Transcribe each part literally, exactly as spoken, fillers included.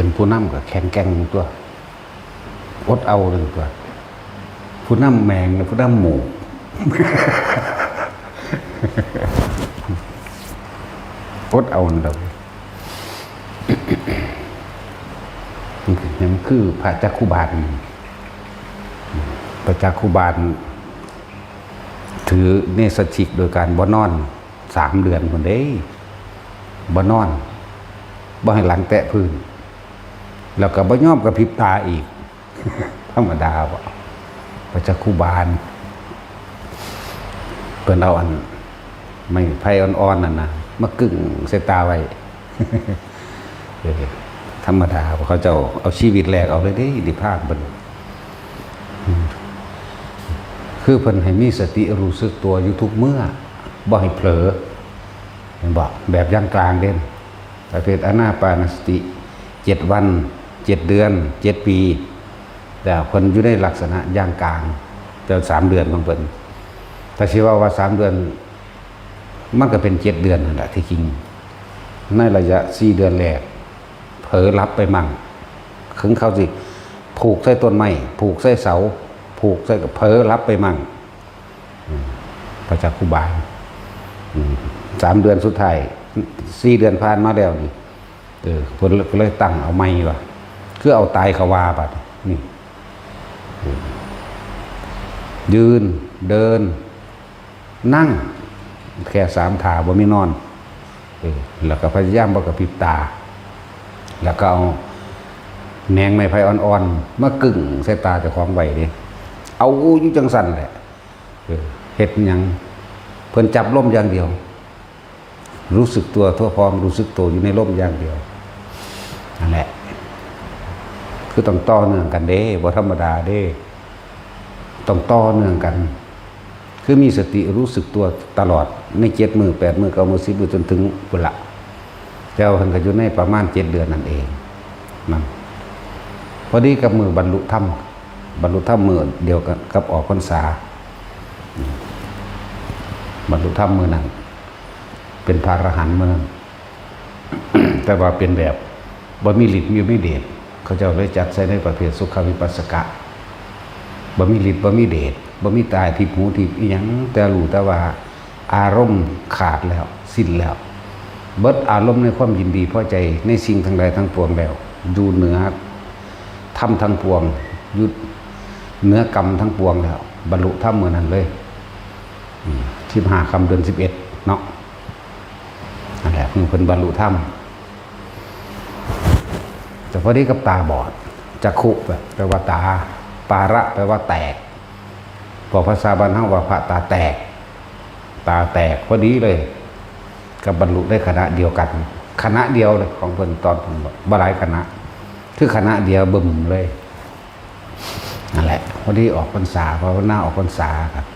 เป็นผู้นำก็แข็งแกร่งตัว อดเอาเลยตัว ผู้นำแมงนะผู้นำหมู อดเอานั่นดอก มันคือพระจักขุบาล พระจักขุบาล ถือเนสชิกโดยการบ่นอนสามเดือนพุ้นเด้ บ่นอน บ่ให้หลังแตะพื้น แล้วก็บ่ยอมกระพริบตาอีก ธรรมดาบ่ พระจักขุบาล เพิ่นเอาอันไม้ไผ่อ่อนๆนั่นนะ มากึ่งใส่ตาไว้ เออ ธรรมดาบ่ เขาเจ้าเอาชีวิตแลกเอาเลยเด้ นิพพานเพิ่น อืม คือเพิ่นให้มีสติรู้สึกตัวอยู่ทุกเมื่อ บ่ให้เผลอ เห็นบ่ แบบย่างกลางเด่น ประเภทอานาปานสติ เจ็ดวัน เจ็ดเดือน เจ็ดปี แต่เพิ่นอยู่ในลักษณะย่างกลาง แต่สามเดือนของเพิ่น แต่สิว่าว่าสามเดือน มันก็เป็นเจ็ดเดือนนั่นแหละที่จริง ในระยะสี่เดือนแรก เผลอหลับไปมั่ง ถึงเขาสิผูกใส่ต้นไม้ ผูกใส่เสา ผูกใส่กับเผลอหลับไปมั่ง อืม พระจักขุบาล อืม สามเดือนสุดท้าย สี่เดือนผ่านมาแล้วนี่ เออ เพิ่นก็เลยตั้งเอาใหม่ว่า คือเอาตายเขาว่าบัดนี่ เออ ยืน เดิน นั่ง แค่สามท่า บ่มีนอน เออ แล้วก็พยายามบ่กระพริบตา แล้วก็เอาแหนงไม้ไผ่อ่อนๆ มากึ่งใส่ตาเจ้าของไว้เด้ เอาอยู่จังซั่นแหละ เออ เฮ็ดหยัง เพิ่นจับลมอย่างเดียว รู้สึกตัวทั่วพร้อม รู้สึกตัวอยู่ในลมอย่างเดียว นั่นแหละ คือต้องต่อเนื่องกันเด้ บ่ธรรมดาเด้ ต้องต่อเนื่องกัน คือมีสติรู้สึกตัวตลอด ในเจ็ดมื้อ แปดมื้อ เก้ามื้อ สิบมื้อ จนถึงพุ้นละ แต่ว่าเพิ่นก็อยู่ในประมาณเจ็ดเดือนนั่นเอง นั่น พอดีกับมื้อบรรลุธรรม บรรลุธรรมมื้อเดียวกันกับออกพรรษา อืม บรรลุธรรมมื้อนั้น เป็นพระอรหันต์มื้อนั้น แต่ว่าเป็นแบบบ่มีฤทธิ์บ่มีเดช เขาเจ้าเลยจัดใส่ในประเภทสุขวิปัสสกะ บ่มีฤทธิ์บ่มีเดช บ่มีตาทิพย์หูทิพย์อิหยัง แต่รู้แต่ว่าอารมณ์ขาดแล้ว สิ้นแล้ว เบิดอารมณ์ในความยินดีพอใจในสิ่งทั้งหลายทั้งปวงแล้ว อยู่เหนือธรรมทั้งปวง อยู่เหนือกรรมทั้งปวงแล้ว บรรลุธรรมมื้อนั้นเลย อืม สิบห้าค่ำเดือนสิบเอ็ดเนาะ นั่นแหละ เพิ่น เพิ่นบรรลุธรรม แต่พอดีกับตาบอด จักขุ แปลว่าตา ปาระ แปลว่าแตก พวกภาษาบ้านเฮาว่าพระตาแตก ตาแตกพอดีเลย กับบรรลุในขณะเดียวกัน ขณะเดียวเลยของเพิ่น ตอนเพิ่นบ่หลายขณะ คือขณะเดียวบึ้มเลย นั่นแหละ พอดีออกพรรษา ภาวนาออกพรรษาครับ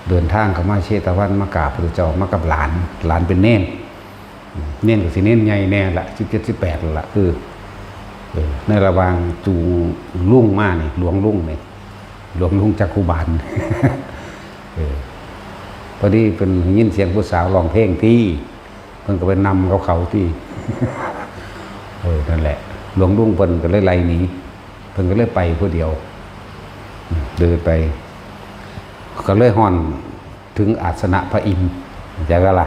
เดินทางเข้ามาเชตวัน มากราบพระเจ้า มากับหลาน หลานเป็นเณร เณรก็สิเณรใหญ่แน่ละ สิบเจ็ด สิบแปดแล้วละ คือ เออ ในระหว่างจูงลุงมานี่ หลวงลุงนี่ หลวงลุงจักขุบาล เออ พอดีเพิ่นยินเสียงผู้สาวร้องเพลงตี้ เพิ่นก็ไปนำเขาเขาตี้ เออ นั่นแหละ หลวงลุงเพิ่นก็เลยไล่หนี เพิ่นก็เลยไปผู้เดียว เดินไป ก็เลยฮอดถึงอาสนะพระอินทร์ จักล่ะ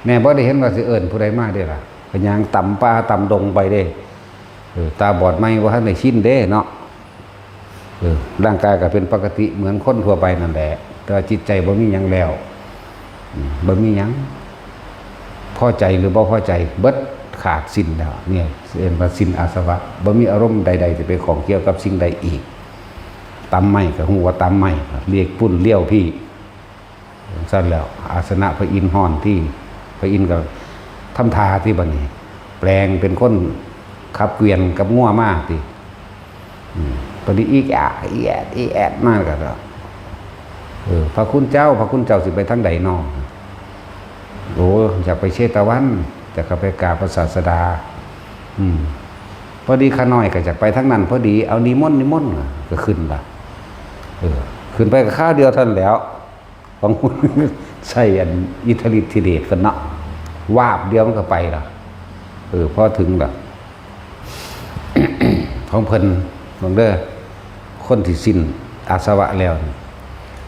แม่บ่ได้เห็นว่าสิเอิ้นผู้ใดมาเด้ล่ะ ก็ย่างต่ำป่าต่ำดงไปเด้ เออ ตาบอดใหม่บ่ทันได้ชินเด้เนาะ เออ ร่างกายก็เป็นปกติเหมือนคนทั่วไปนั่นแหละ แต่ว่าจิตใจบ่มีหยังแล้ว อืม บ่มีหยัง พอใจหรือบ่พอใจ เบิดขาดสิ้นแล้ว เนี่ย เอิ้นว่าสิ้นอาสวะ บ่มีอารมณ์ใดๆ จะไปข้องเกี่ยวกับสิ่งใดอีก ต่ำไม้ก็ฮู้ว่าต่ำไม้ เรียกปุ้นเลี้ยวพี่ จั่งซั่นแล้ว อาสนะพระอินทร์ฮ้อนตี้ พระอินทร์ก็ทำท่าตี้บัดนี้ แปลงเป็นคนขับเกวียนกับงัวมาตี้ อืม บัดนี้อีกอะ อีแอด อีแอดมาก็ เออ พระคุณเจ้า พระคุณเจ้าสิไปทางใดน้อ โอ้ อยากไปเชตวัน อยากไปกราบพระศาสดา อืม พอดีข้าน้อยก็อยากไปทางนั้น พอดี เอานิมนต์ นิมนต์ ก็ขึ้นละ เออ ขึ้นไปก็คราวเดียวเท่านั้นแหล้ว ของคุณ ใส่อันอิทธิฤทธิเดชกันเนาะ วาบเดียวมันก็ไปละ เออ พอถึงละ ของเพิ่น เบิ่งเด้อ คนที่สิ้นอาสวะแล้วนี่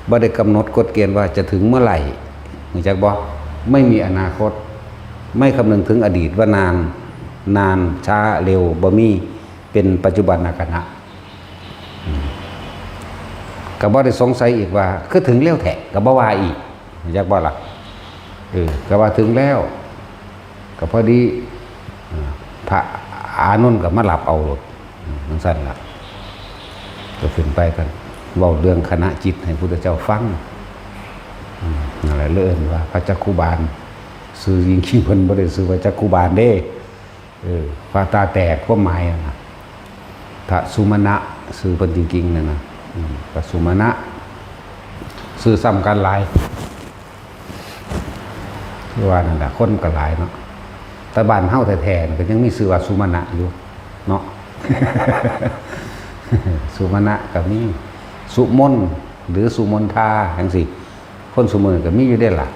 บ่ได้กำหนดกฎเกณฑ์ว่าจะถึงเมื่อไหร่ รู้จักบ่ ไม่มีอนาคต ไม่คำนึงถึงอดีตว่านาน นาน ช้า เร็ว บ่มี เป็นปัจจุบันขณะ อืม ก็บ่ได้สงสัยอีกว่า คือถึงเร็วแท้ ก็บ่ว่าอีก รู้จักบ่ล่ะ เออ ก็ว่าถึงแล้ว ก็พอดี เอ่อ พระอานนท์ก็มารับเอาโลด อืม จั่งซั้นล่ะ ก็ขึ้นไปกัน เว้าเรื่องขณะจิตให้พุทธเจ้าฟัง อืม นั่นแหละ เลยเอิ้นว่าพระจักขุบาล ชื่อจริงๆ เพิ่นบ่ได้ชื่อว่าจักขุบาลเด้ เออ พระตาแตก ความหมายอะนะ พระสุมาณะ ชื่อเพิ่นจริงๆ นั่นนะ อืม พระสุมาณะ ชื่อซ้ำกันหลาย คือว่านั่นแหละ คนก็หลายเนาะ แต่บ้านเฮาแท้ๆ นี่ก็ยังมีชื่อว่าสุมาณะอยู่เนาะ สุมาณะก็มี สุมน หรือสุมนทา จั่งซี้ คนซุมื้อนี้ก็มีอยู่เด้ล่ะ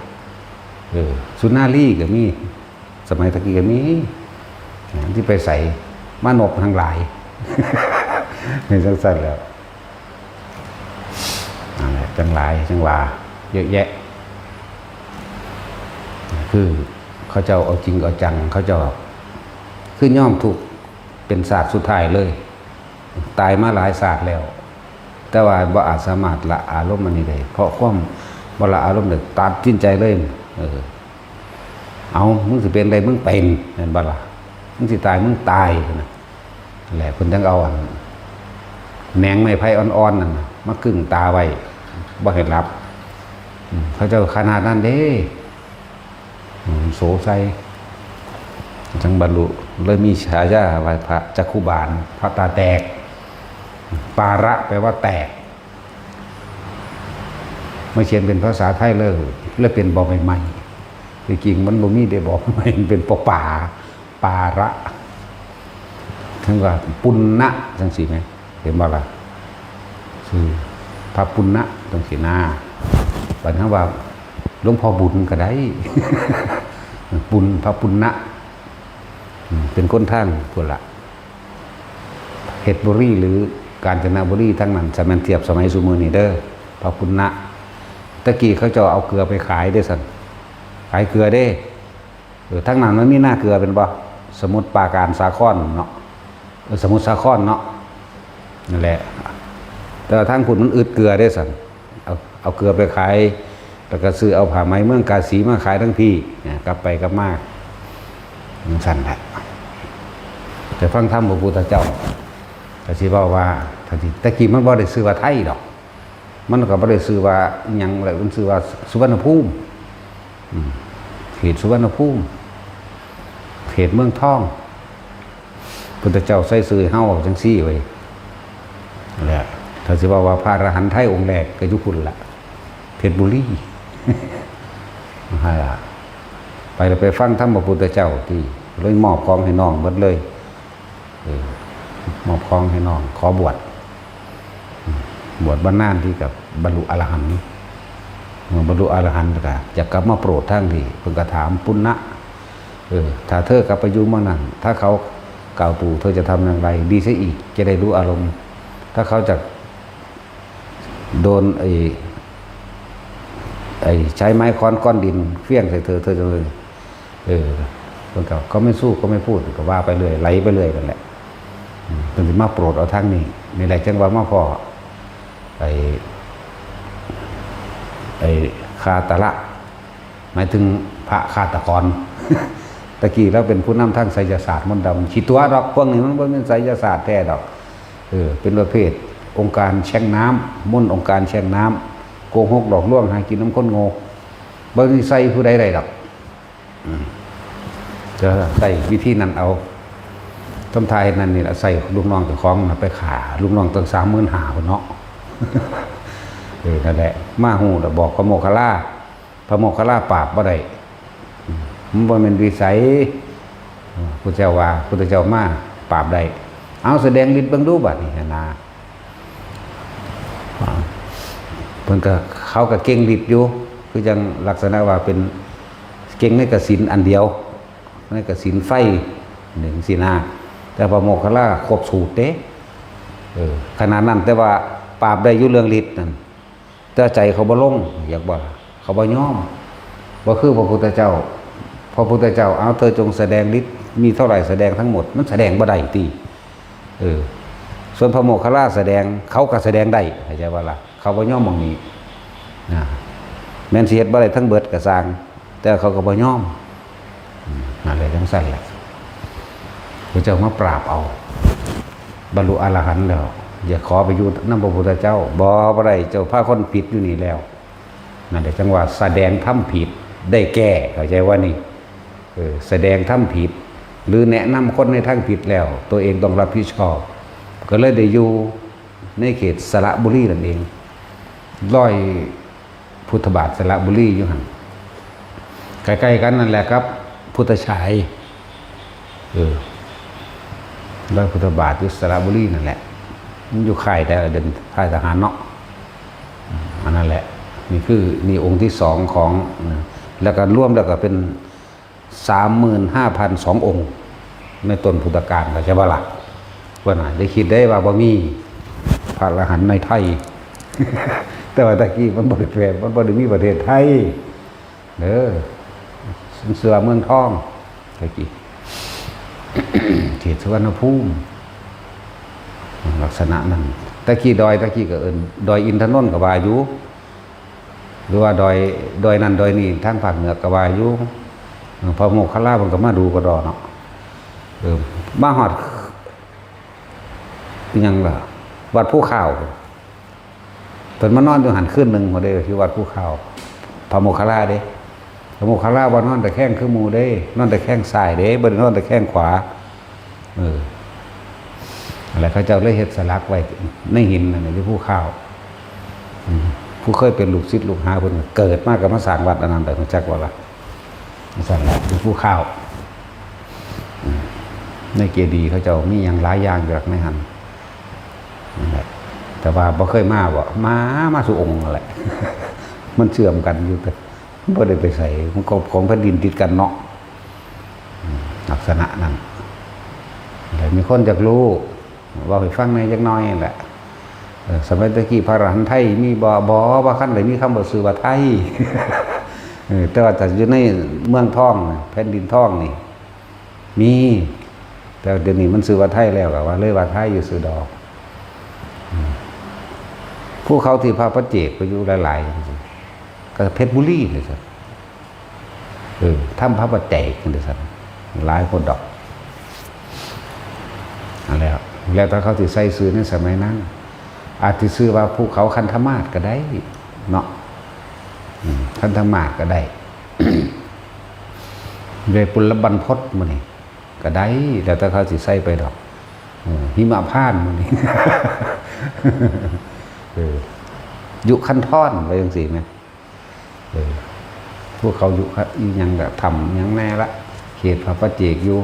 เออ สุนารีก็มี สมัยตะกี้ก็มี นะ ที่ไปใส่ มานพทั้งหลาย เป็นจั่งซั้นแหล้ว นั่นแหละ จั่งหลาย จั่งว่า เยอะแยะ คือเขาเจ้าเอาจริงเอาจัง เขาเจ้า คือยอมทุกข์เป็นชาติสุดท้ายเลย ตายมาหลายชาติแล้ว แต่ว่าบ่อาจสามารถละอารมณ์อันนี้ได้ เพราะความบ่ละอารมณ์ได้ ตัดสินใจเลย เออ เอา มึงสิเป็นใด มึงเป็น แม่นบ่ล่ะ มึงสิตาย มึงตายนะ นั่นแหละ เพิ่นจั่งเอาอัน แหนงไม้ไผ่อ่อนๆ นั่นน่ะ มากึ่งตาไว้ บ่ให้หลับ อืม เขาเจ้าขนาดนั้นเด้ อืม โสไซ จั่งบรรลุ เลยมีฉายาว่าพระจักขุบาล พระตาแตก ปาระ แปลว่าแตก มาเขียนเป็นภาษาไทยเลย เลยเป็นบอใบไม้ ที่จริงมันบ่มีเด้ บอใบไม้ มันเป็นปอปา ปาระ ถึงว่าปุณณะ จั่งซี้แหม เห็นบ่ล่ะ ชื่อพระปุณณะ จั่งซี้นะ บัดนั้นว่าหลวงพ่อบุญก็ได้ ปุณ พระปุณณะ อืม เป็นคนทางพุ้นละ เพชรบุรีหรือกาญจนบุรี ทั้งนั้น สมัยเทียบสมัยซุมื้อนี้เด้อ พระปุณณะ ตะกี้เขาเจ้าเอาเกลือไปขายเด้ซั่น ขายเกลือเด้ เออ ทั้งนั้นมันมีนาเกลือเป็นบ่ สมุทรปราการ สาครเนาะ เออ สมุทรสาครเนาะ นั่นแหละ แต่ว่าทางพุ้นมันอึดเกลือเด้ซั่น เอา เอาเกลือไปขาย แล้วก็ซื้อเอาผ้าไหมเมืองกาสีมาขายทั้งพี้ เนี่ย กลับไปกลับมา จั่งซั้นแหละ แต่ฟังธรรมพระพุทธเจ้า ก็สิเว้าว่า ถ้าสิ แต่กี้มันบ่ได้ชื่อว่าไทยดอก มันก็บ่ได้ชื่อว่าอิหยังเลย มันชื่อว่าสุวรรณภูมิ อืม เขตสุวรรณภูมิ เขตเมืองทอง พุทธเจ้าใส่ชื่อให้เฮาจั่งซี้เว้ย แหละ ถ้าสิเว้าว่าพระอรหันต์ไทยองค์แรกก็อยู่พุ้นละ เพชรบุรี นั่นล่ะ ไปแล้วไปฟังธรรมพระพุทธเจ้าติ เลยมอบของให้น้องหมดเลย เออ มอบของให้น้อง ขอบวช อืม บวชบรรนานที่กับบรรลุอรหันต์ เมื่อบรรลุอรหันต์แล้วก็จะกลับมาโปรดทางนี้ เพิ่นก็ถามปุณณะ เออ ถ้าเธอกลับไปอยู่เมืองนั้น ถ้าเขากล่าวตู่ เธอจะทำอย่างไร ดีเสียอีก จะได้รู้อารมณ์ ถ้าเขาจะโดนไอ้ ไอ้ใช้ไม้ค้อนก้อนดินเฟี้ยงใส่เธอ เธอจะเลย เออ เพิ่นก็ เขาไม่สู้ เขาไม่พูด ก็ว่าไปเรื่อย ไหลไปเรื่อยนั่นแหละ อืม เพิ่นสิมาโปรดเอาทางนี้ นี่แหละจั่งว่ามาพ้อ ไอ้ ไอ้คาตะละ หมายถึงพระฆาตกร ตะกี้ลาวเป็นผู้นำทางไสยศาสตร์มนต์ดำ ขี้ตั๋วดอก พวกนี้มันบ่แม่นไสยศาสตร์แท้ดอก เออ เป็นประเภทองค์การแช่งน้ำ มนต์องค์การแช่งน้ำ โกหกหลอกลวง หากินนำคนโง่ บ่มีใส่ผู้ใดได้ดอก อืม จะใส่วิธีนั้นเอา ทำท่าเฮ็ดนั่นนี่ล่ะ ใส่ลูกน้องเจ้าของน่ะไปฆ่าลูกน้องตั้งสามหมื่นห้าพุ้นเนาะ เออ นั่นแหละ มาฮู้แล้วบอกพระโมคคัลลา พระโมคคัลลาปราบบ่ได้ อืม มันบ่แม่นวิสัย เออ พุทธเจ้าว่า พุทธเจ้ามาปราบได้ เอาแสดงฤทธิ์เบิ่งดูบัดนี้หั้นนะ เพิ่นก็ เขาก็เก่งฤทธิ์อยู่ คือจั่งลักษณะว่าเป็นเก่งในกสิณอันเดียว ในกสิณไฟ จั่งซี้นะ แต่พระโมคคัลลาครบสูตรเด้ เออ ขนาดนั้น แต่ว่าปราบได้อยู่เรื่องฤทธิ์นั่น แต่ใจเขาบ่ลง อยากว่า เขาบ่ยอม บ่คือพระพุทธเจ้า พระพุทธเจ้า เอา เธอจงแสดงฤทธิ์ มีเท่าไหร่แสดงทั้งหมด มันแสดงบ่ได้ติ เออ ส่วนพระโมคคัลลาแสดง เขาก็แสดงได้ เข้าใจบ่ล่ะ เขาบ่ยอมหม่องนี้ นะ แม่นสิเฮ็ดบ่ได้ทั้งเบิดก็ซ่าง แต่เขาก็บ่ยอม อืม นั่นแหละ จั่งซั้นแหละ พระเจ้ามาปราบเอา บรรลุอรหันต์แล้ว อย่าขอไปอยู่นำพระพุทธเจ้า บ่ บ่ได้ เจ้าพาคนผิดอยู่นี่แล้ว นั่นแหละ จั่งว่าแสดงธรรมผิดได้แก่ เข้าใจว่านี่ เออ แสดงธรรมผิด หรือแนะนำคนในทางผิดแล้ว ตัวเองต้องรับผิดชอบ ก็เลยได้อยู่ในเขตสระบุรีนั่นเอง ร้อยพุทธบาทสระบุรีอยู่หั่น ใกล้ๆกันนั่นแหละครับ พุทธฉาย เออ ร้อยพุทธบาทอยู่สระบุรีนั่นแหละ มันอยู่ค่ายแต่ละเดือน ค่ายทหารเนาะ อันนั้นแหละ นี่คือ นี่องค์ที่สองของ นะ แล้วก็รวมแล้วก็เป็น สามหมื่นห้าพันสององค์ ในต้นพุทธกาล เข้าใจบ่ล่ะ เพิ่นน่ะ อย่าคิดได้ว่าบ่มีพระอรหันต์ในไทย แต่ว่าตะกี้มันบ่ได้แปล มันบ่ได้มีประเทศไทย เด้อ เสือเมืองทอง ตะกี้ เขตสุวรรณภูมิ ลักษณะนั้น ตะกี้ดอย ตะกี้ก็เอิ้นดอยอินทนนท์ก็ว่าอยู่ หรือว่าดอย ดอยนั่นดอยนี่ ทางภาคเหนือก็ว่าอยู่ พระโมคคัลลาเพิ่นก็มาดูกระดอเนาะ เออ มาฮอด อิหยังล่ะ วัดภูข่าว เพิ่นมานอนอยู่หั่นคืนหนึ่งพุ้นเด้ ที่วัดภูข่าว พระโมคคัลลาเด้ พระโมคคัลลาบ่นอนตะแคงคือหมู่เด้ นอนตะแคงซ้ายเด้ บ่ได้นอนตะแคงขวา เออ อะไร เขาเจ้าเลยเฮ็ดสลักไว้ในหินนั่นน่ะ อยู่ภูข่าว อืม ผู้เคยเป็นลูกศิษย์ลูกหาเพิ่นก็เกิดมาก็มาสร้างวัดอันนั้นได้ รู้จักบ่ล่ะ จั่งซั้นล่ะ อยู่ภูข่าว อืม ในเจดีย์เขาเจ้ามีหยังหลายอย่างอยู่ดอกในหั่น นั่นแหละ แต่ว่าบ่เคยมาบ่ มา มาสู่องค์นั่นแหละ มันเชื่อมกันอยู่ แต่บ่ได้ไปไส มันก็ของแผ่นดินติดกันเนาะ อืม ลักษณะนั้น แล้วมีคนอยากรู้ เว้าให้ฟังแหน่จักหน่อยนั่นแหละ เออ สมัยตะกี้พระอรหันต์ไทยมีบ่ บ่ บ่คันได้มีคำว่าชื่อว่าไทย เออ แต่ว่าถ้าอยู่ในเมืองทองน่ะ แผ่นดินทองนี่ มี แต่เดี๋ยวนี้มันชื่อว่าไทยแล้ว ก็ว่าเลยว่าไทยอยู่ซื่อดอก อืม ภูเขาที่พระปัจเจกไปอยู่หลายๆจั่งซี้ ก็เพชรบุรีนี่สิ เออ ถ้ำพระปัจเจกจั่งซี้ หลายคนดอก อันแล้ว แล้วแต่เขาสิใส่ชื่อในสมัยนั้น อาจสิชื่อว่าภูเขาคันธมาศก็ได้เนาะ อืม คันธมาศก็ได้ เวปุลบรรพตหมู่นี่ ก็ได้ แล้วแต่เขาสิใส่ไปดอก เออ หิมพานต์หมู่นี่ เออ ยุคันธรว่าจั่งซี้แหม เออ ภูเขายุคัน อีหยังละ ถ้ำหยังแน่ละ เขตพระปัจเจกอยู่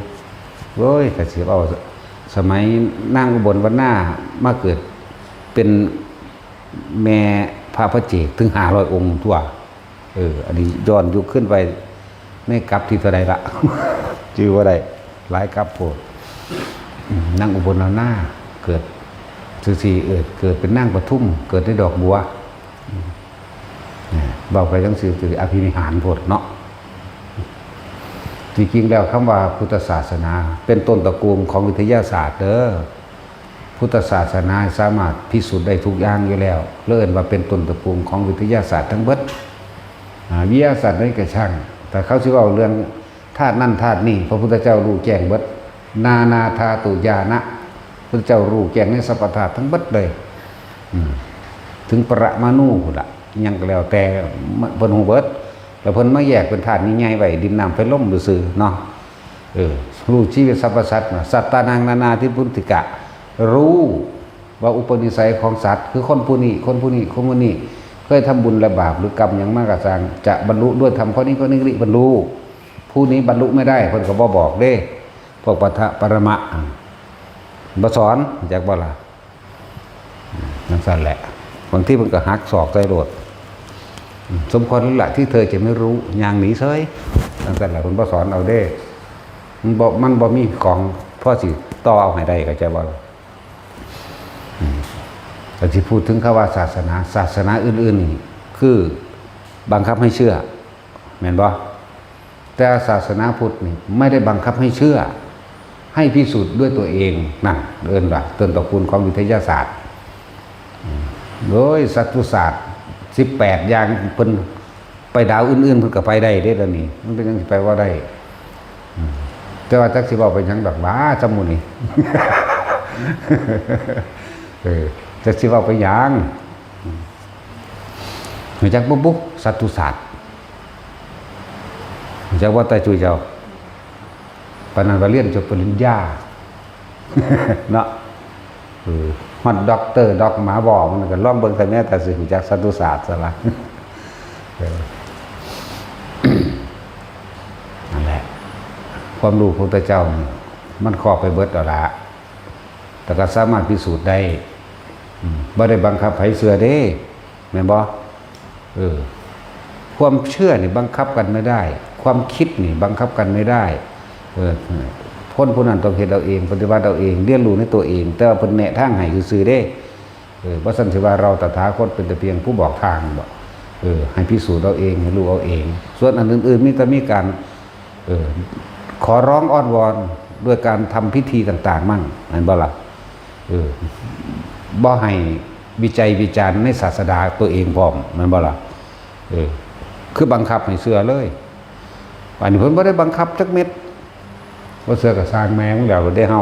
โอ้ย ก็สิเอาสมัยนางอุบลวรรณามาเกิดเป็นแม่พระปัจเจกถึงห้าร้อยองค์ตั๊ว เออ อันนี้ย้อนยุคขึ้นไปในกลับที่เท่าใดละ จื่อบ่ได้ หลายกลับโพด อืม นางอุบลวรรณาเกิดซื่อๆ เออ เกิดเป็นนางปทุม เกิดในดอกบัว อืม เนี่ย เว้าไปจั่งซี้ คืออภินิหารโพดเนาะ จริงๆ แล้วคำว่าพุทธศาสนาเป็นต้นตระกูลของวิทยาศาสตร์เด้อ พุทธศาสนาสามารถพิสูจน์ได้ทุกอย่างอยู่แล้ว เลยเอิ้นว่าเป็นต้นตระกูลของวิทยาศาสตร์ทั้งเบิด อ่า วิทยาศาสตร์ใดก็ช่าง แต่เขาสิเว้าเรื่องธาตุนั่นธาตุนี่ พระพุทธเจ้ารู้แจ้งเบิด นานาธาตุญาณะ พระพุทธเจ้ารู้แจ้งในสรรพธาตุทั้งเบิดเลย อืม ถึงปรมาณูพุ้นละ อิหยังก็แล้วแต่ เพิ่นรู้เบิด แล้วเพิ่นมาแยกเป็นธาตุใหญ่ๆไว้ ดินน้ำไฟลมซื่อๆเนาะ เออ รู้ชีวิตสรรพสัตว์นะ สัตตานังนานาทิพุติกะ รู้ว่าอุปนิสัยของสัตว์ คือคนผู้นี้ คนผู้นี้ คนผู้นี้ เคยทำบุญและบาปหรือกรรมหยังมาก็ซ่าง จะบรรลุด้วยธรรมข้อนี้ข้อนี้ บรรลุ ผู้นี้บรรลุไม่ได้ เพิ่นก็บ่บอกเด้ พวกปะทะปรมะ บ่สอน จักบ่ล่ะ จั่งซั้นแหละ บางทีเพิ่นก็หักศอกใส่โลด สมควรแล้วล่ะที่เธอจะไม่รู้ ย่างหนีเฉย จั่งซั้นแหละ เพิ่นบ่สอนเอาเด้ มันบ่ มันบ่มีของพอสิต่อเอาให้ได้ เข้าใจบ่ล่ะ อื แต่ที่พูดถึงคำว่าศาสนา ศาสนาอื่นๆนี่คือบังคับให้เชื่อ แม่นบ่? แต่ศาสนาพุทธนี่ไม่ได้บังคับให้เชื่อ ให้พิสูจน์ด้วยตัวเอง นั่นเอิ้นว่าต้นตระกูลของวิทยาศาสตร์ โดยสัตตุศาสตร์ สิบแปด อย่าง เพิ่นไปดาวอื่นๆ เพิ่นก็ไปได้เด้ ตอนนี้มันเป็นหยังสิไปบ่ได้ แต่ว่าจักสิเว้าไปหยังดอกหว่า จำหมู่นี้ เออ จักสิเว้าไปหยัง ฮู้จักบ่บุ สัตตุศาสตร์ ฮู้จักบ่ ตาจุ้ยเจ้า ปานนั้นว่าเรียนจบปริญญา เนาะ เออ ฮอดด็อกเตอร์ ด็อกหมาบอก มันก็ลองเบิ่งซะแหน่ ถ้าสิฮู้จักสัตตุศาสตร์ซะละ เออ นั่นแหละ ความรู้พระพุทธเจ้านี่มันครอบไปเบิดแล้วละ แต่ก็สามารถพิสูจน์ได้ อืม บ่ได้บังคับไผเชื่อเด้ แม่นบ่? เออ ความเชื่อนี่บังคับกันไม่ได้ ความคิดนี่บังคับกันไม่ได้ เออ คนผู้นั้นต้องเฮ็ดเอาเอง ปฏิบัติเอาเอง เรียนรู้ในตัวเอง แต่ว่าเพิ่นแนะทางให้ซื่อๆเด้ เออ บ่ซั้นสิว่าเราตถาคตเป็นแต่เพียงผู้บอกทางบ่ เออ ให้พิสูจน์เอาเอง ให้รู้เอาเอง ส่วนอันอื่นๆ มีแต่มีการ เออ ขอร้องอ้อนวอนด้วยการทำพิธีต่างๆ มั่ง แม่นบ่ล่ะ? เออ บ่ให้วิจัยวิจารณ์ในศาสดาตัวเองพร้อม แม่นบ่ล่ะ? เออ คือบังคับให้เชื่อเลย อันนี้เพิ่นบ่ได้บังคับจักเม็ด บ่เชื่อก็ซ่างแม่มึงแล้วเด้เฮา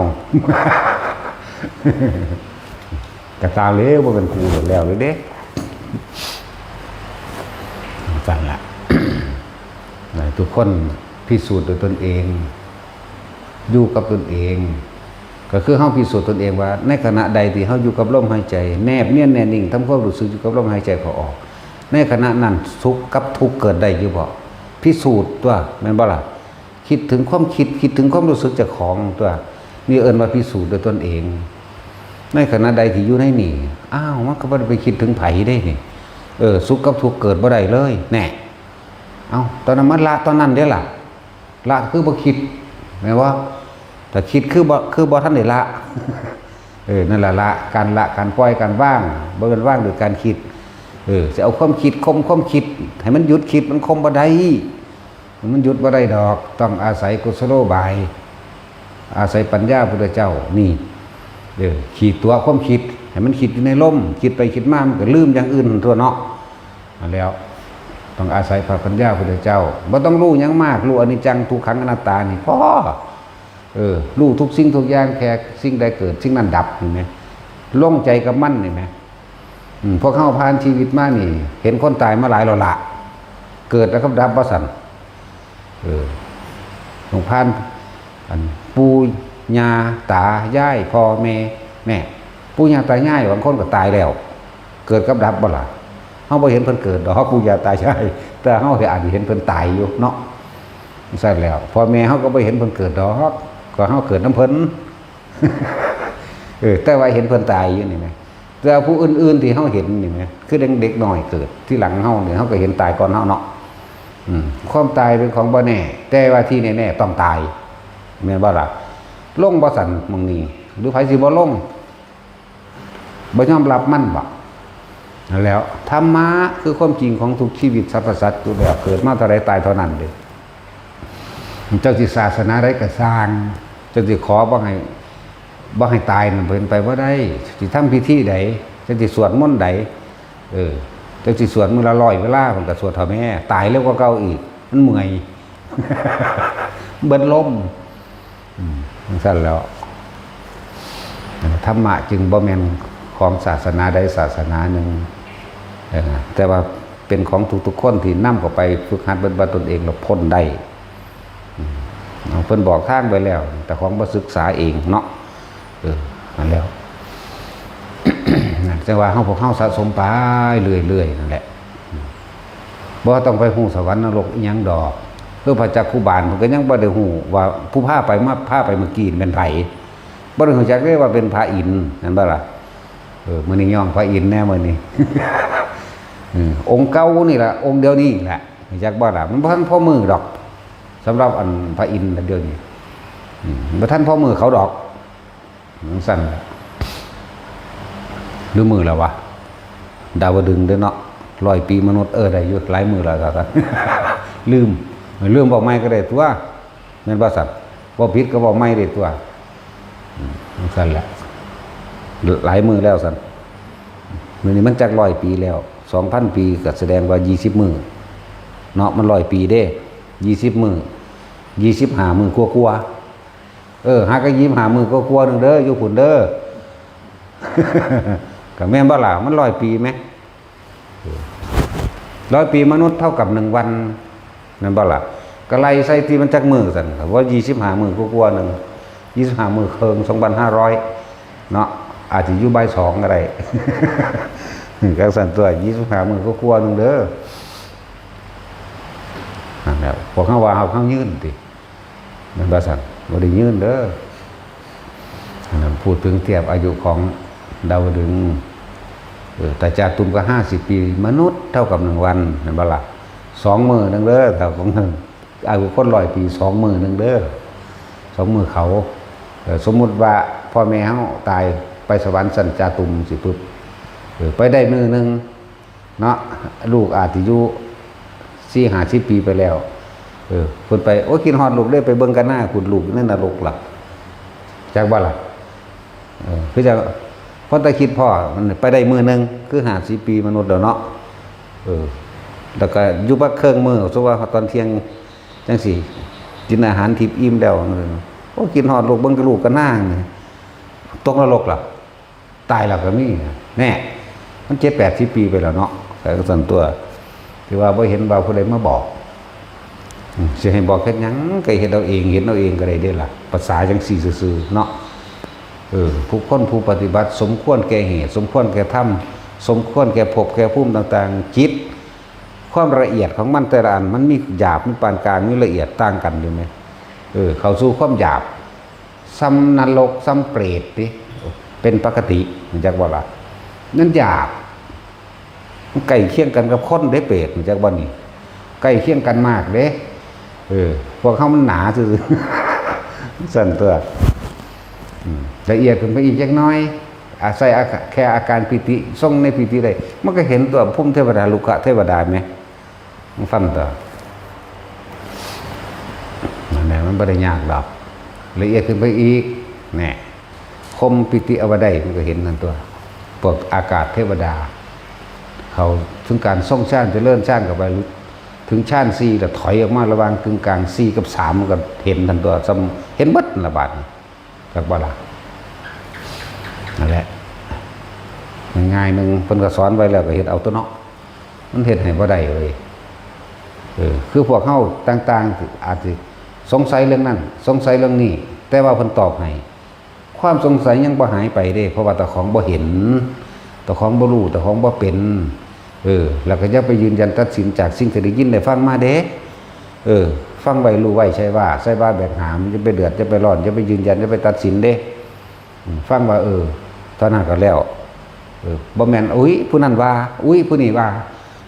กะตาเลว บ่เป็นครูแล้วเลยเด้ จั่งซั่นล่ะ ให้ทุกคนพิสูจน์ด้วยตนเอง อยู่กับตนเอง ก็คือเฮาพิสูจน์ตนเองว่า ในขณะใดที่เฮาอยู่กับลมหายใจ แนบเนียนแน่นิ่ง ทำความรู้สึกอยู่กับลมหายใจเข้าออก ในขณะนั้นสุขกับทุกข์เกิดได้อยู่บ่? พิสูจน์ตัว แม่นบ่ล่ะ? คิดถึงความคิด คิดถึงความรู้สึกเจ้าของตัว นี่เอิ้นว่าพิสูจน์ด้วยตนเอง ในขณะใดที่อยู่ในนี่ อ้าว มันก็บ่ได้ไปคิดถึงไผเด้นี่ เออ สุขกับทุกข์เกิดบ่ได้เลย แน่ เอ้า ตอนนั้นมันละตอนนั้นเด้ล่ะ ละคือบ่คิด แม่นบ่? ถ้าคิดคือบ่ คือบ่ทันได้ละ เออ นั่นล่ะละ การละ การปล่อย การวาง บ่แม่นวางด้วยการคิด เออ สิเอาความคิดข่มความคิด ให้มันหยุดคิด มันข่มบ่ได้ มันหยุดบ่ได้ดอก ต้องอาศัยกุศโลบาย อาศัยปัญญาพุทธเจ้า นี่ เออ ขีดตั๋วความคิด ให้มันคิดอยู่ในลม คิดไปคิดมา มันก็ลืมอย่างอื่นทั่วเนาะ นั่นแล้ว ต้องอาศัยพระปัญญาพุทธเจ้า บ่ต้องรู้หยังมาก รู้อนิจจัง ทุกขัง อนัตตา นี่พอ เออ รู้ทุกสิ่งทุกอย่าง แค่สิ่งใดเกิด สิ่งนั้นดับ เห็นไหม? ลงใจกับมัน เห็นไหม? อืม พวกเฮาผ่านชีวิตมานี่ เห็นคนตายมาหลายแล้วละ เกิดแล้วก็ดับ ว่าซั่น เออ หลวงพ่าน อัน ปู่ย่าตายาย พ่อแม่ แม่ ปู่ย่าตายาย บางคนก็ตายแล้ว เกิดกับดับบ่ล่ะ? เฮาบ่เห็นเพิ่นเกิดดอก ปู่ย่าตายาย แต่เฮาอาจสิเห็นเพิ่นตายอยู่เนาะ ซั่นแล้ว พ่อแม่เฮาก็บ่เห็นเพิ่นเกิดดอก ก็เฮาเกิดนำเพิ่น เออ แต่ว่าเห็นเพิ่นตายอยู่นี่แหม แต่ผู้อื่นๆที่เฮาเห็นนี่แหม คือเด็ก เด็กน้อยเกิดทีหลังเฮานี่ เฮาก็เห็นตายก่อนเฮาเนาะ อืม ความตายเป็นของบ่แน่ แต่ว่าที่แน่ๆต้องตาย แม่นบ่ล่ะ? ลงบ่ซั่นหม่องนี้ หรือไผสิบ่ลง บ่ยอมรับมันบ่? นั่นแหล้ว ธรรมะคือความจริงของทุกชีวิตสรรพสัตว์อยู่แล้ว เกิดมาเท่าใดตายเท่านั้นเด้ เจ้าสิศาสนาใดก็ซ่าง เจ้าสิขอบ่ให้ บ่ให้ตายนั่นเป็นไปบ่ได้ สิทำพิธีใด เจ้าสิสวดมนต์ใด เออ เจ้าสิสวดมื้อละร้อยเวลา มันก็สวดเถาะแม่ ตายเร็วกว่าเก่าอีก มันเมื่อย เบิดลม อืม จั่งซั่นแล้ว ธรรมะจึงบ่แม่นของศาสนาใดศาสนาหนึ่ง เออ แต่ว่าเป็นของทุกๆคนที่นำเข้าไปฝึกหัดปฏิบัติตนเองแล้วพ้นได้ อืม เอา เพิ่นบอกทางไปแล้ว แต่ของบ่ศึกษาเองเนาะ เออ นั่นแล้ว นั่น แต่ว่าเฮา พวกเฮาสะสมไปเรื่อยๆนั่นแหละ บ่ต้องไปฮู้สวรรค์นรกอิหยังดอก คือพระจักขุบาลเพิ่นก็ยังบ่ได้ฮู้ว่าผู้พาไป มาพาไปเมื่อกี้แม่นไผ บ่ได้ฮู้จักเด้ว่าเป็นพระอินทร์ แม่นบ่ล่ะ? เออ มื้อนี้ย่องพระอินทร์แน่มื้อนี้ เออ องค์เก่านี่ล่ะ องค์เดียวนี่แหละ ฮู้จักบ่ล่ะ? มันบ่ทันพอมื้อดอก สำหรับอันพระอินทร์เดี๋ยวนี้ อืม บ่ทันพอมื้อเขาดอก จั่งซั่นล่ะ คือมื้อแล้ววะ ดาวดึงส์เด้อเนาะ ร้อยปีมนุษย์ เออ ได้อยู่ หลายมื้อแล้ว ว่าซั่น ลืม ลืม เว้าใหม่ก็ได้ตั๊ว แม่นบ่ซั่น เว้าผิดก็เว้าใหม่ได้ตั๊ว อืม จั่งซั่นแหละ หลายมื้อแล้วซั่น มื้อนี้มันจักร้อยปีแล้ว สองพันปี ก็แสดงว่า ยี่สิบมื้อ เนาะ มันร้อยปีเด้ ยี่สิบมื้อ ยี่สิบห้ามื้อกว่าๆ เออ หาก็ ยี่สิบห้ามื้อกว่าๆ หนึ่งเด้อ อยู่พุ้นเด้อ ก็แม่นบ่ล่ะ มันร้อยปีไหม ร้อยปีมนุษย์เท่ากับหนึ่งวัน แม่นบ่ล่ะ ก็ไล่ใส่ที่มันจักมื้อซั่น ว่า ยี่สิบห้ามื้อกว่าๆ หนึ่ง ยี่สิบห้ามื้อครึ่ง สองพันห้าร้อย เนาะ อาจจะอยู่บ่ายสองก็ได้ จั่งซั่นตั๊ว ยี่สิบห้ามื้อกว่าๆ หนึ่งเด้อ นั่นแหละ พวกเฮาว่าเฮา เฮายืนติ แม่นบ่ซั่น บ่ได้ยืนเด้อ อันนั้นพูดถึงเทียบอายุของดาวดึงส์ เออ แต่จาตุมก็ ห้าสิบปี มนุษย์เท่ากับหนึ่งวัน แม่นบ่ล่ะ สองมื้อหนึ่งเด้อ เท่าของ อายุคนร้อยปี สองมื้อหนึ่งเด้อ สองมื้อเขา เออ สมมุติว่าพ่อแม่เฮาตายไปสวรรค์ชั้นจาตุมสิปุ๊บ เออ ไปได้มื้อหนึ่ง เนาะ ลูกอาจสิอยู่สี่ห้าสิบปีไปแล้ว เออ เพิ่นไป โอ้ย คิดฮอดลูกเด้ ไปเบิ่งกะนา พุ้นลูกอยู่ในนรกล่ะ จักบ่ล่ะ เออ คือจั่ง พอแต่คิดพ้อ มันไปได้มื้อหนึ่ง คือ ห้าสิบปีมนุษย์แล้วเนาะ เออ แล้วก็อยู่พักครึ่งมื้อ สมมุติว่าตอนเที่ยงจั่งซี้ กินอาหารทิพย์อิ่มแล้ว โอ้ย คิดฮอดลูก เบิ่งกะลูกกะนานี่ ตกนรกล่ะ ตายแล้วก็มีนะ แน่ มันเจ็ดแปดสิบปีไปแล้วเนาะ แต่ก็ซั่นตั๊ว ที่ว่าบ่เห็นว่าผู้ใดมาบอก อืม สิให้บอกเฮ็ดหยัง ก็เฮ็ดเอาเอง เห็นเอาเองก็ได้เด้ล่ะ ภาษาจั่งซี้ซื่อๆ เนาะ เออ ผู้คนผู้ปฏิบัติ สมควรแก่เหตุ สมควรแก่ธรรม สมควรแก่ภพแก่ภูมิต่างๆ จิต ความละเอียดของมันแต่ละอัน มันมีหยาบ มีปานกลาง มีละเอียดต่างกันอยู่ไหม เออ เข้าสู่ความหยาบ ส่ำนรก ส่ำเปรตติ เป็นปกติ รู้จักบ่ล่ะ นั่นหยาบ มันใกล้เคียงกันกับคนเด้ เปรต รู้จักบ่นี่ ใกล้เคียงกันมากเด้ เออ พวกเฮามันหนาซื่อๆ ซั่นตั๊ว อืม ละเอียดขึ้นไปอีกจักหน่อย อาศัยอา แค่อาการปีติ ทรงในปีติได้ มันก็เห็นตั๊ว พรหมเทวดา รุกขเทวดาแหม มันฟังตั๊ว นั่นแหละ มันบ่ได้ยากดอก ละเอียดขึ้นไปอีก แน่ พรหมปีติเอาไว้ได้ มันก็เห็นนั่นตั๊ว พวกอากาศเทวดา เขาถึงการทรงฌาน เจริญฌานเข้าไป ถึงฌานสี่แล้วถอยออกมาระหว่างกึ่งกลางสี่กับสาม มันก็เห็นนั่นตั๊ว ส่ำ เห็นเบิดนั่นล่ะบาดนี้ จักบ่ล่ะ นั่นแหละ ง่ายๆหนึ่ง เพิ่นก็สอนไว้แล้วก็เฮ็ดเอาตั๊วเนาะ มันเฮ็ดให้บ่ได้เว้ย เออ คือพวกเฮาต่างๆ อาจสิสงสัยเรื่องนั้น สงสัยเรื่องนี้ แต่ว่าเพิ่นตอบให้ ความสงสัยยังบ่หายไปเด้ เพราะว่าเจ้าของบ่เห็น เจ้าของบ่รู้ เจ้าของบ่เป็น เออ แล้วก็อย่าไปยืนยันตัดสินจากสิ่งที่ได้ยินได้ฟังมาเด้ เออ ฟังไว้รู้ไว้ ใช่ว่า ใช่ว่าแบกหาม อย่าไปเดือด อย่าไปร้อน อย่าไปยืนยัน อย่าไปตัดสินเด้ อืม ฟังว่า เออ เท่านั้นก็แล้ว เออ บ่แม่น อุ๊ย ผู้นั้นว่า อุ๊ย ผู้นี้ว่า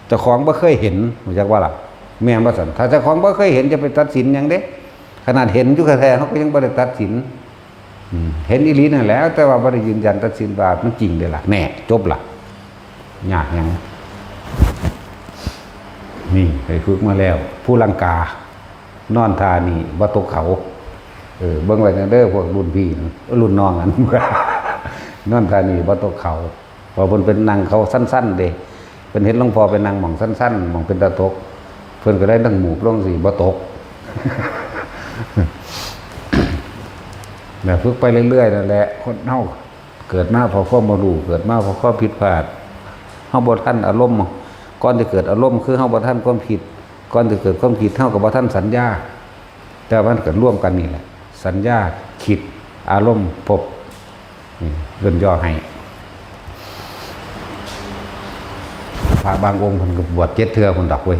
เจ้าของบ่เคยเห็น รู้จักบ่ล่ะ แม่นบ่ซั่น ถ้าเจ้าของบ่เคยเห็น จะไปตัดสินหยังเด้ ขนาดเห็นอยู่แท้ๆ เฮาก็ยังบ่ได้ตัดสิน อืม เห็นอีหลีนั่นแหละ แต่ว่าบ่ได้ยืนยันตัดสินว่ามันจริงเด้ล่ะ แน่ จบล่ะ ยากหยัง นี่ ไปฝึกมาแล้ว ภูลังกา นอนท่านี่บ่ตกเขา เออ เบิ่งไว้แน่เด้อ พวกรุ่นพี่นะ รุ่นน้องอัน นอนท่านี่บ่ตกเขา เพราะเพิ่นเป็นนั่งเขาสั้นๆเด้ เพิ่นเห็นหลวงพ่อไปนั่งหม่องสั้นๆ หม่องเป็นตาตก เพิ่นก็ได้นั่งหมูบลงสิบ่ตก แล้วฝึกไปเรื่อยๆนั่นแหละ คนเฮาเกิดมาเพราะความบ่รู้ เกิดมาเพราะความผิดพลาด เฮาบ่ทันอารมณ์ ก่อนจะเกิดอารมณ์คือเฮาบ่ทันความคิด ก่อนจะเกิดความคิดเฮาก็บ่ทันสัญญา แต่มันก็รวมกันนี่แหละ สัญญา คิด อารมณ์ ภพ นี่ย่นย่อให้ พระบางองค์เพิ่นก็บวชเจ็ดเทื่อพุ้นดอกเว้ย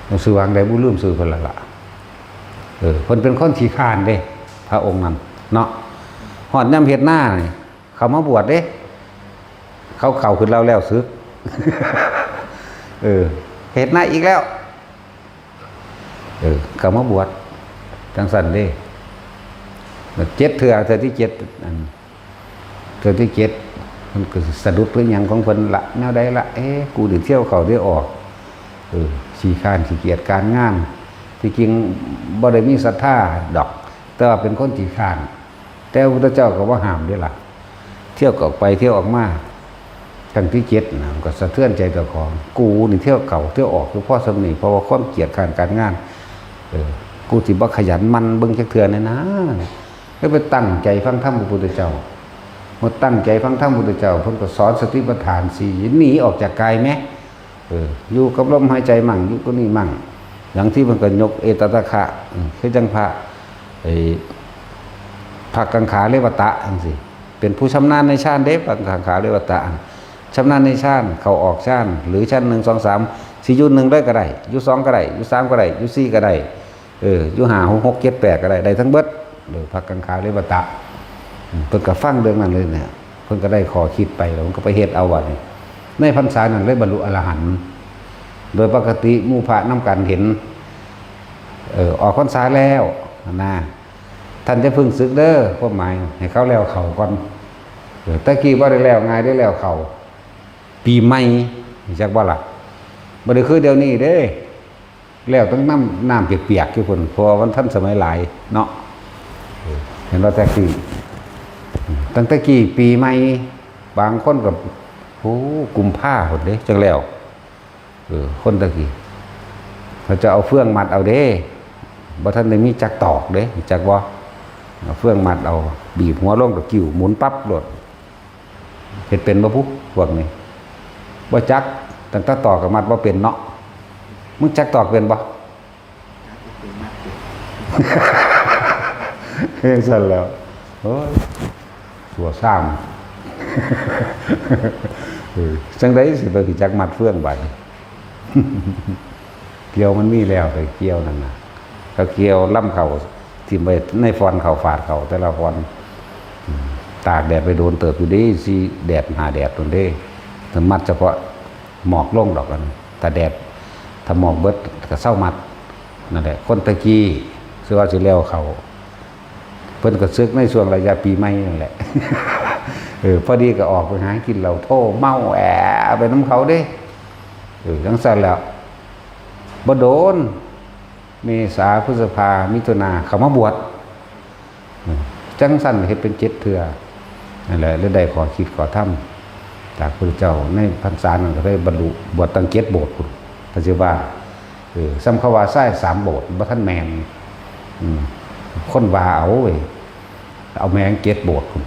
มันชื่อว่าจั่งใดบุ ลืมชื่อเพิ่นและล่ะ เออ เพิ่นเป็นคนขี้คร้านเด้ พระองค์นั้นเนาะ ฮอดยามเฮ็ดนานี่ เขามาบวชเด้ เขาเข้าขึ้นแล้ว แล้วสึก เออ เฮ็ดนาอีกแล้ว เออ เขามาบวช จั่งซั่นเด้ เจ็ดเทื่อ เทื่อที่เจ็ด อัน เทื่อที่เจ็ด เพิ่นก็สิสะดุดหรือหยังของเพิ่นละ แนวใดละ เอ๊ะ กูนี่เที่ยวเข้าเที่ยวออก เออ ขี้คร้านขี้เกียจการงาน ที่จริงบ่ได้มีศรัทธาดอก แต่ว่าเป็นคนขี้คร้าน แต่พระพุทธเจ้าก็บ่ห้ามเด้ล่ะ เที่ยวก็ออกไปเที่ยวออกมา ครั้งที่เจ็ดนะ มันก็สะเทือนใจเจ้าของ กูนี่เที่ยวเข้าเที่ยวออกอยู่พอส่ำนี้ เพราะว่าความเกียจคร้านการงาน เออ กูสิบ่ขยันหมั่นเบิ่งจักเทื่อแน่นะ ก็ไปตั้งใจฟังธรรมพระพุทธเจ้า เมื่อตั้งใจฟังธรรมพระพุทธเจ้า เพิ่นก็สอนสติปัฏฐานสี่ หนีออกจากกายแหม เออ อยู่กับลมหายใจมั่ง อยู่กับนี่มั่ง อย่างที่มันก็ยกเอตตะคะ อืม คือจังพระ ไอ้ พระกังขาเรวตะจังซี้ เป็นผู้ชำนาญในฌานเด้ พระกังขาเรวตะ ชำนาญในฌาน เข้าออกฌาน หรือฌานหนึ่ง สอง สาม สิอยู่หนึ่งได้ก็ได้ อยู่สองก็ได้ อยู่สามก็ได้ อยู่สี่ก็ได้ เออ อยู่ห้า หก เจ็ด แปด ก็ได้ ได้ทั้งเบิด เออ พระกังขาเรวตะ อืม เพิ่นก็ฟังเรื่องนั้นเลยเนี่ย เพิ่นก็ได้ข้อคิดไป แล้วเพิ่นก็ไปเฮ็ดเอาบัดนี้ ในพรรษานั้นเลยบรรลุอรหันต์ โดยปกติหมู่พระนำกันเห็น เออ ออกพรรษาแล้วนะ ท่านจะพึ่งสึกเด้อ ความหมาย ให้เขาแล้วเข้าก่อน เออ แต่กี้บ่ได้แล้วง่ายได้แล้วเข้า ปีใหม่ จักบ่ล่ะ บ่ได้คือเดี๋ยวนี้เด้ แล้วต้องน้ำ น้ำเปียกๆอยู่พุ่น เพราะว่ามันทันสมัยหลายเนาะ เห็นว่าแต่กี้ ตั้งแต่กี้ปีใหม่ บางคนก็ โอ้ กุมภาพุ่นเด้ จังแล้ว เออ คนตะกี้ เขาจะเอาเฟืองมัดเอาเด้ บ่ทันได้มีจักตอกเด้ จักบ่ เอาเฟืองมัดเอา บีบหัวลงก็กิ้วหมุนปั๊บโลด เฮ็ดเป็นบ่พุ พวกนี้ บ่จัก ตั้งแต่ตอกก็มัดบ่เป็นเนาะ มึงจักตอกเป็นบ่ เฮ็ดซั่นแล้ว โอ้ย สัวซ้ำ เออ จังใดสิไปรู้จักมัดเฟืองบาดนี้ เกี่ยวมันมีแล้ว ไปเกี่ยวนั่นน่ะ เขาเกี่ยวลำเข้า ถิ่มไว้ในฟอนเข้าฝาดเข้า แต่ละฟอน อืม ตากแดดไปโดนเติบอยู่เด้ สี่แดดห้าแดดโดนเด้ แต่มัดเฉพาะหมอกลงดอกกัน ถ้าแดด ถ้าหมอกเบิดก็เซามัด นั่นแหละ คนตะกี้ คือว่าสิแล้วเข้า เพิ่นก็สึกในช่วงระยะปีใหม่นั่นแหละ เออ พอดีก็ออกไปหากินเหล้า โทเมาแอไปนำเขาเด้ เออ จังซั่นแล้ว บ่โดน เมษา พฤษภา มิถุนา เข้ามาบวช อืม จังซั่นเฮ็ดเป็นเจ็ดเทื่อ นั่นแหละ เลยได้ข้อคิดข้อธรรมจากพระเจ้า ในพรรษานั้นก็ได้บรรลุ บวชตั้งเจ็ดโบสถ์พุ้น ก็สิว่า เออ ส่ำเขาว่าชายสามโบสถ์ บ่ทันแม่น อืม คนว่าเอาเว้ย เอาแม่งเจ็ดโบสถ์พุ้น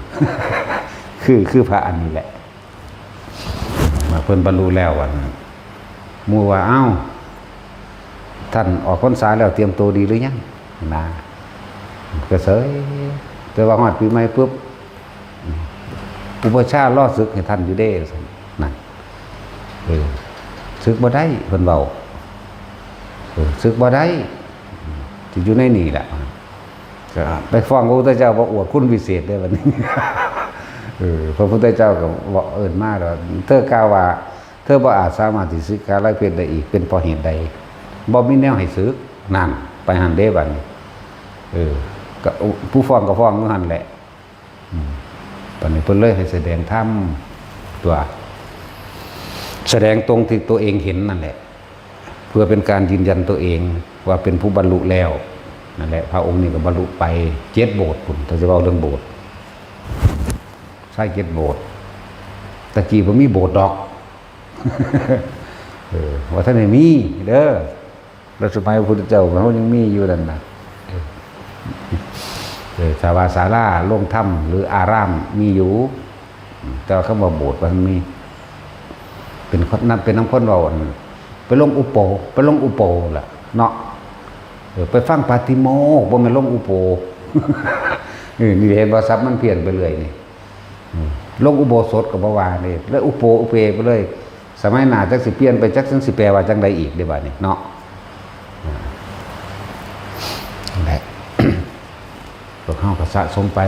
คือ คือพระอันนี้แหละ มาเพิ่นบรรลุแล้ววันนั้น หมู่ว่า "เอ้า ท่านออกพรรษาแล้วเตรียมตัวดีหรือยัง?" นะ ก็เสย แต่ว่าฮอดปีใหม่ปุ๊บ "อุปัชฌาย์รอสึกให้ท่านอยู่เด้" นั่น เออ "สึกบ่ได้" เพิ่นเว้า เออ "สึกบ่ได้ สิอยู่ในนี่แหละ" ก็ไปฟ้องพระพุทธเจ้าว่าอวดคุณวิเศษได้บัดนี้ เออ พระพุทธเจ้าก็บอกเอิ้นมาแล้ว เธอกล่าวว่า เธอบ่อาจสามารถที่สิกขาลาเพศได้อีก เป็นเพราะเหตุใด บ่มีแนวให้สึก นั่น ไปหั่นเด้บัดนี้ เออ ก็ผู้ฟ้องก็ฟ้องอยู่หั่นแหละ อืม บัดนี้เพิ่นเลยให้แสดงธรรมตัว แสดงตรงที่ตัวเองเห็นนั่นแหละ เพื่อเป็นการยืนยันตัวเองว่าเป็นผู้บรรลุแล้ว นั่นแหละ พระองค์นี้ก็บรรลุไปเจ็ดโบสถ์พุ้น ถ้าจะเว้าเรื่องโบสถ์ ใช่ เจ็ดโบสถ์ ตะกี้บ่มีโบสถ์ดอก เออ ว่าท่านได้มีเด้อ แล้วสมัยพระพุทธเจ้าเขายังมีอยู่นั่นน่ะ เออ เออ สาว่าศาลา โรงธรรม หรืออารามมีอยู่ แต่ว่าคำว่าโบสถ์มันมี เป็นคน นั่นเป็นนำคนเว้าอัน ไปลงอุโป ไปลงอุโปล่ะ เนาะ เออ ไปฟังปาติโมกข์ บ่แม่นลงอุโป เออ นี่เห็นบ่ ศัพท์มันเพี้ยนไปเรื่อยนี่ อืม ลงอุโบสถก็บ่ว่านี่ แล้วอุโปอุเปไปเลย สมัยหน้าจักสิเปลี่ยนไป จักจั่งสิแปลว่าจั่งใดอีกเด้บัดนี้เนาะ อ่า นั่นแหละ พวกเฮาก็สะสมไป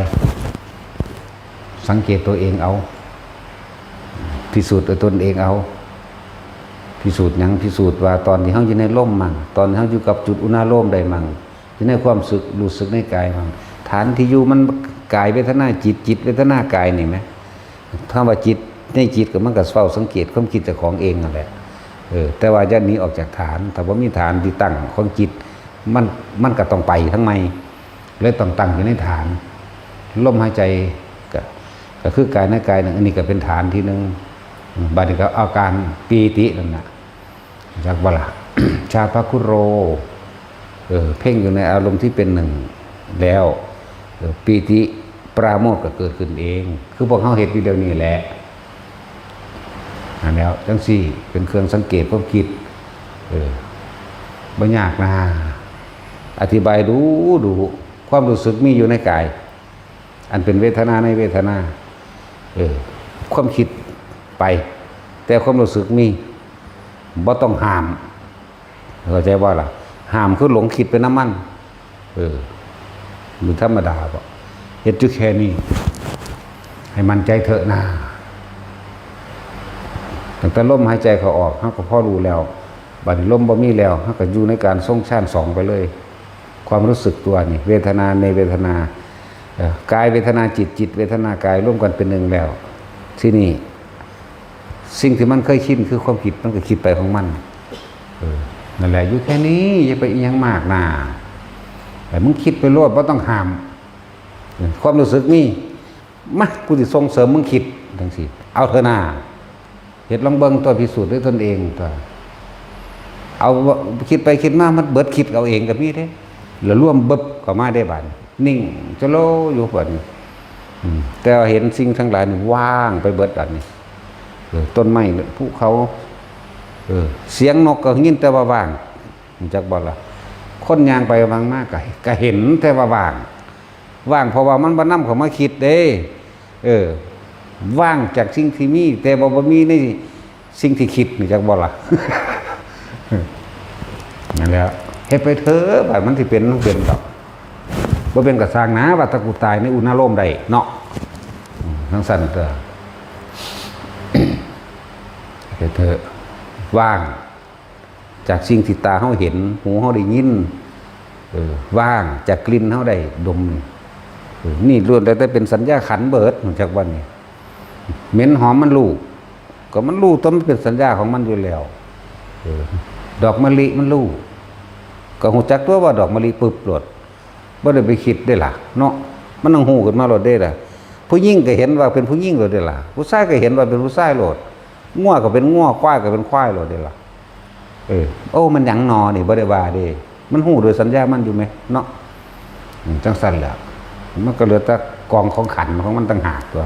สังเกตตัวเองเอา พิสูจน์ด้วยตนเองเอา พิสูจน์หยัง พิสูจน์ว่าตอนที่เฮาอยู่ในลมมั่ง ตอนที่เฮาอยู่กับจุดอุณาโลมใดมั่ง อยู่ในความสึก รู้สึกในกายมั่ง ฐานที่อยู่มันกายเวทนาจิต จิตเวทนากายนี่แหม คำว่าจิต ในจิตก็มันก็เฝ้าสังเกตความคิดเจ้าของเองนั่นแหละ เออ แต่ว่าอย่าหนีออกจากฐาน ถ้าบ่มีฐานที่ตั้งของจิต มัน มันก็ต้องไปทางใหม่ เลยต้องตั้งอยู่ในฐาน ลมหายใจก็ ก็คือกายในกายหนึ่ง อันนี้ก็เป็นฐานที่หนึ่ง อืม บัดนี้ก็เอาการปีตินั่นน่ะ จักบ่ล่ะ ชาติพระคุโร เออ เพ่งอยู่ในอารมณ์ที่เป็นหนึ่งแล้ว เออ ปีติปราโมทย์ก็เกิดขึ้นเอง คือพวกเขาเฮ็ดอยู่เดี๋ยวนี้แหละ อันแล้วจังซี่เป็นเครื่องสังเกตความคิด เออ บ่ยากนะ อธิบายดูดู ความรู้สึกมีอยู่ในกาย อันเป็นเวทนาในเวทนา เออ ความคิดไป แต่ความรู้สึกมี บ่ต้องห้าม เข้าใจบ่ล่ะ ห้ามคือหลงคิดไปนำมัน เออ มันธรรมดาบ่ เฮ็ดอยู่แค่นี้ ให้มั่นใจเถอะนะ ตั้งแต่ลมหายใจเข้าออก เฮาก็พอรู้แล้ว บัดนี้ลมบ่มีแล้ว เฮาก็อยู่ในการทรงฌานสองไปเลย ความรู้สึกตัวนี่ เวทนาในเวทนา เอ่อ กายเวทนาจิต จิตเวทนากายรวมกันเป็นหนึ่งแล้ว ทีนี้ สิ่งที่มันเคยคิดคือความคิด มันก็คิดไปของมัน เออ นั่นแหละ อยู่แค่นี้ อย่าไปอิหยังมากนะ แต่มึงคิดไปโลด บ่ต้องห้าม เออ ความรู้สึกมี มา กูสิส่งเสริมมึงคิดจังซี่ เอาเถอะนา เฮ็ดลองเบิ่งตัว พิสูจน์ด้วยตนเองตัว เอา คิดไปคิดมา มันเบิดคิดเอาเองก็มีเด้ แล้วรวมเบิบเข้ามาได้บาดนี้ นิ่งจะโลอยู่บาดนี้ อืม แต่ว่าเห็นสิ่งทั้งหลายนี่ว่างไปเบิดบาดนี้ เออ ต้นไม้ ภูเขา เออ เสียงนกก็ยินแต่ว่าว่าง รู้จักบ่ล่ะ คนย่างไปย่างมาก็ ก็เห็นแต่ว่าว่าง ว่างเพราะว่ามันบ่นำเข้ามาคิดเด้ เออ ว่างจากสิ่งที่มี แต่ว่าบ่มีในสิ่งที่คิด รู้จักบ่ล่ะ นั่นแหละ เฮ็ดไปเถอะ บาดมันสิเป็น มันเป็นดอก บ่เป็นก็ซ่างนะ ว่าแต่กูตายในอุณาโลมได้เนาะ อืม จังซั่นเถอะ เฮ็ดเถอะ ว่าง จากสิ่งที่ตาเฮาเห็น หูเฮาได้ยิน เออ ว่างจากกลิ่นเฮาได้ดม เออ นี่ล้วนแล้วแต่เป็นสัญญาขันธ์เบิด รู้จักบ่นี่ เหม็นหอมมันรู้ ก็มันรู้ตัวมันเป็นสัญญาของมันอยู่แล้ว เออ ดอกมะลิมันรู้ ก็รู้จักตัวว่าดอกมะลิปึ๊บโลด บ่ได้ไปคิดเด้ล่ะ เนาะ มันต้องรู้ขึ้นมาโลดเด้ล่ะ ผู้หญิงก็เห็นว่าเป็นผู้หญิงโลดเด้ล่ะ ผู้ชายก็เห็นว่าเป็นผู้ชายโลด งัวก็เป็นงัว ควายก็เป็นควายโลดเด้ล่ะ เออ โอ้ มันหยังหนอนี่ บ่ได้ว่าเด้ มันรู้โดยสัญญามันอยู่แหม เนาะ อืม จังซั่นแหละ มันก็เหลือแต่กองของขันธ์ของมันต่างหากตัว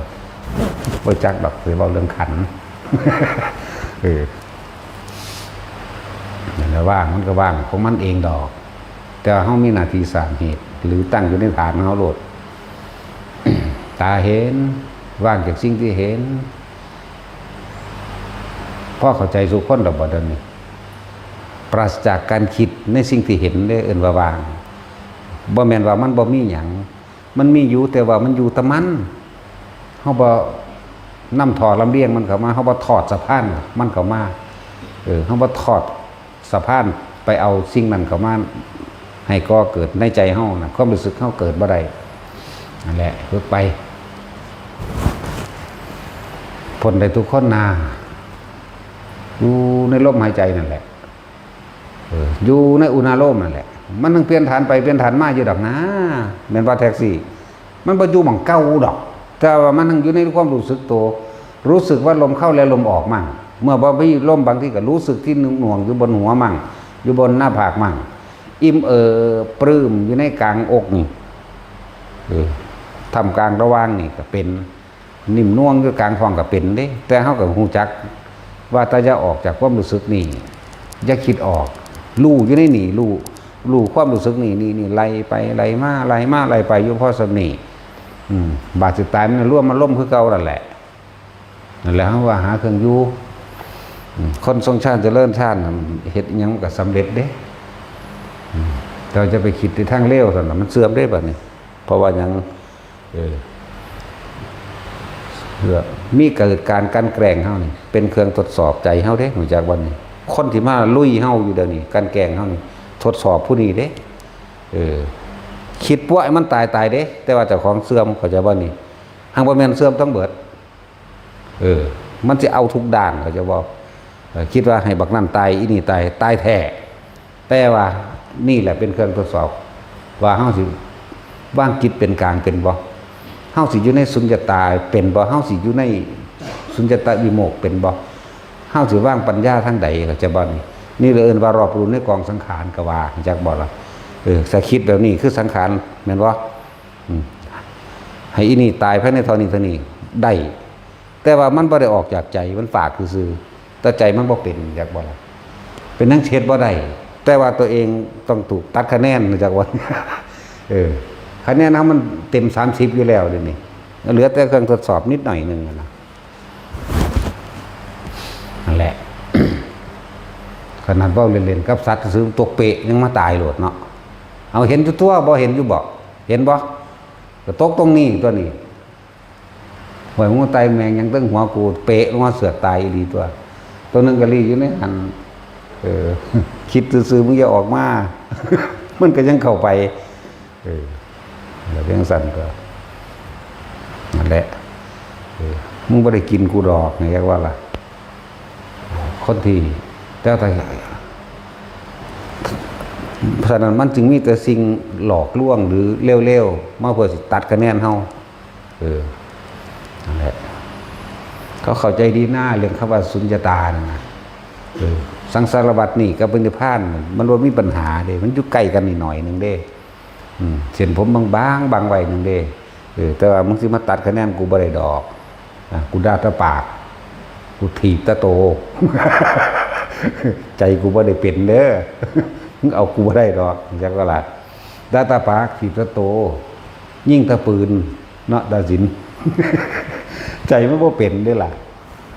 บ่จักดอก สิเว้าเรื่องขันธ์ เออ นั่นแหละ ว่างมันก็ว่างของมันเองดอก แต่ว่าเฮามีหน้าที่สร้างเหตุ หรือตั้งอยู่ในฐานของเฮาโลด ตาเห็น ว่างจากสิ่งที่เห็น พอเข้าใจสู่คนแล้วบ่เดี๋ยวนี้ ปราศจากการคิดในสิ่งที่เห็นเด้ เอิ้นว่าว่าง บ่แม่นว่ามันบ่มีหยัง มันมีอยู่ แต่ว่ามันอยู่แต่มัน เฮาบ่นำท่อลำเลียงมันเข้ามา เฮาบ่ทอดสะพานมันเข้ามา เออ เฮาบ่ทอดสะพานไปเอาสิ่งนั้นเข้ามา ให้ก่อเกิดในใจเฮานะ ความรู้สึกเฮาเกิดบ่ได้ นั่นแหละ ฝึกไป พ้นได้ทุกคนนา อยู่ในลมหายใจนั่นแหละ เออ อยู่ในอุณาโลมนั่นแหละ มันต้องเปลี่ยนฐานไปเปลี่ยนฐานมาอยู่ดอกนะ แม่นบ่แท็กซี่ มันบ่อยู่หม่องเก่าดอก แต่ว่ามันยังอยู่ในความรู้สึกตัว รู้สึกว่าลมเข้าและลมออกมั่ง เมื่อบ่มีลมบางทีก็รู้สึกที่หน่วงอยู่บนหัวมั่ง อยู่บนหน้าผากมั่ง อิ่มเอิบปลื้มอยู่ในกลางอกนี่ เออ ท่ามกลางระหว่างนี่ก็เป็น นิ่มนวลอยู่กลางท้องก็เป็นเด้ แต่เฮาก็รู้จักว่าแต่อย่าออกจากความรู้สึกนี่ อย่าคิดออก รู้อยู่ในนี่ รู้ รู้ความรู้สึกนี่ นี่ นี่ ไหลไป ไหลมา ไหลมา ไหลไปอยู่พอส่ำนี้ อืม บาดสิตายมันรวมอารมณ์คือเก่านั่นแหละ นั่นแหละ เฮาว่าหาเครื่องอยู่ อืม คนทรงฌานเจริญฌานน่ะ เฮ็ดอิหยังมันก็สำเร็จเด้ อืม แต่ว่าจะไปคิดในทางเลวซั่นน่ะ มันเสื่อมเด้บัดนี้ เพราะว่าหยัง เออ เพื่อมีเกิดการกลั่นแกล้งเฮานี่ เป็นเครื่องทดสอบใจเฮาเด้ รู้จักบ่นี่ คนที่มาลุยเฮาอยู่เดี๋ยวนี้ กลั่นแกล้งเฮานี่ ทดสอบผู้นี้เด้ เออ คิดปั้วให้มันตายตายเด้ แต่ว่าเจ้าของเสื่อม เข้าใจบ่นี่ หังบ่แม่นเสื่อมทั้งเบิด เออ มันสิเอาทุกด้าน เข้าใจบ่ เออ คิดว่าให้บักนั่นตาย อีนี่ตาย ตายแท้ แต่ว่านี่แหละเป็นเครื่องทดสอบ ว่าเฮาสิวางจิตเป็นกลางเป็นบ่ เฮาสิอยู่ในสุญญตาเป็นบ่ เฮาสิอยู่ในสุญญตวิโมกข์เป็นบ่ เฮาสิวางปัญญาทางใด เข้าใจบ่นี่ นี่เลยเอิ้นว่ารอบรู้ในกองสังขาร ก็ว่า จักบ่ล่ะ เออ ถ้าคิดแบบนี้คือสังขาร แม่นบ่ อืม ให้อีนี่ตายภายในเท่านี้เท่านี้ ได้ แต่ว่ามันบ่ได้ออกจากใจ มันฝากซื่อๆ แต่ใจมันบ่เป็น จักบ่ล่ะ เป็นหยังเฮ็ดบ่ได้ แต่ว่าตัวเองต้องถูกตัดคะแนน จักบ่ เออ คะแนนเฮามันเต็มสามสิบอยู่แล้วเดี๋ยวนี้ เหลือแต่เครื่องทดสอบนิดหน่อยหนึ่งนะ นั่นแหละ ขนาดเว้าเล่นๆ กับสัตว์ซื่อๆ ตกเปะยังมาตายโลดเนาะ เอา เห็นอยู่ตัว บ่เห็นอยู่บ่ เห็นบ่ ก็ตกตรงนี้ตัวนี้ ห้วย มึงตายแม่งยังเทิงหัวกู เปะลงมาเสือกตายอีหลีตัว ตัวหนึ่งก็ลีอยู่ในหั้น เออ คิดซื่อๆ มึงอย่าออกมา มันก็ยังเข้าไป เออ แล้วจังซั่นก็ นั่นแหละ เออ มึงบ่ได้กินกูดอก นี่เรียกว่าล่ะ คนที่ แต่ถ้า เพราะฉะนั้นมันจึงมีแต่สิ่งหลอกลวงหรือเลวๆ มาเพื่อสิตัดคะแนนเฮา เออ นั่นแหละ เขาเข้าใจดีนะ เรื่องคำว่าสุญญตานั่นนะ เออ สังสารวัฏนี่กับนิพพาน มันบ่มีปัญหาเด้ มันอยู่ใกล้กันนิดหน่อยหนึ่งเด้ อืม เส้นผมบางๆ บังไว้หนึ่งเด้ เออ แต่ว่ามึงสิมาตัดคะแนนกูบ่ได้ดอก อ่ะ กูด่าแต่ปาก กูถีบแต่โต ใจกูบ่ได้เป็นเด้อ มึงเอากูบ่ได้ดอก จักว่าล่ะ ด่าแต่ปาก ถีบแต่โต ยิงแต่ปืน เนาะ ด่าสิน ใจมันบ่เป็นเด้ล่ะ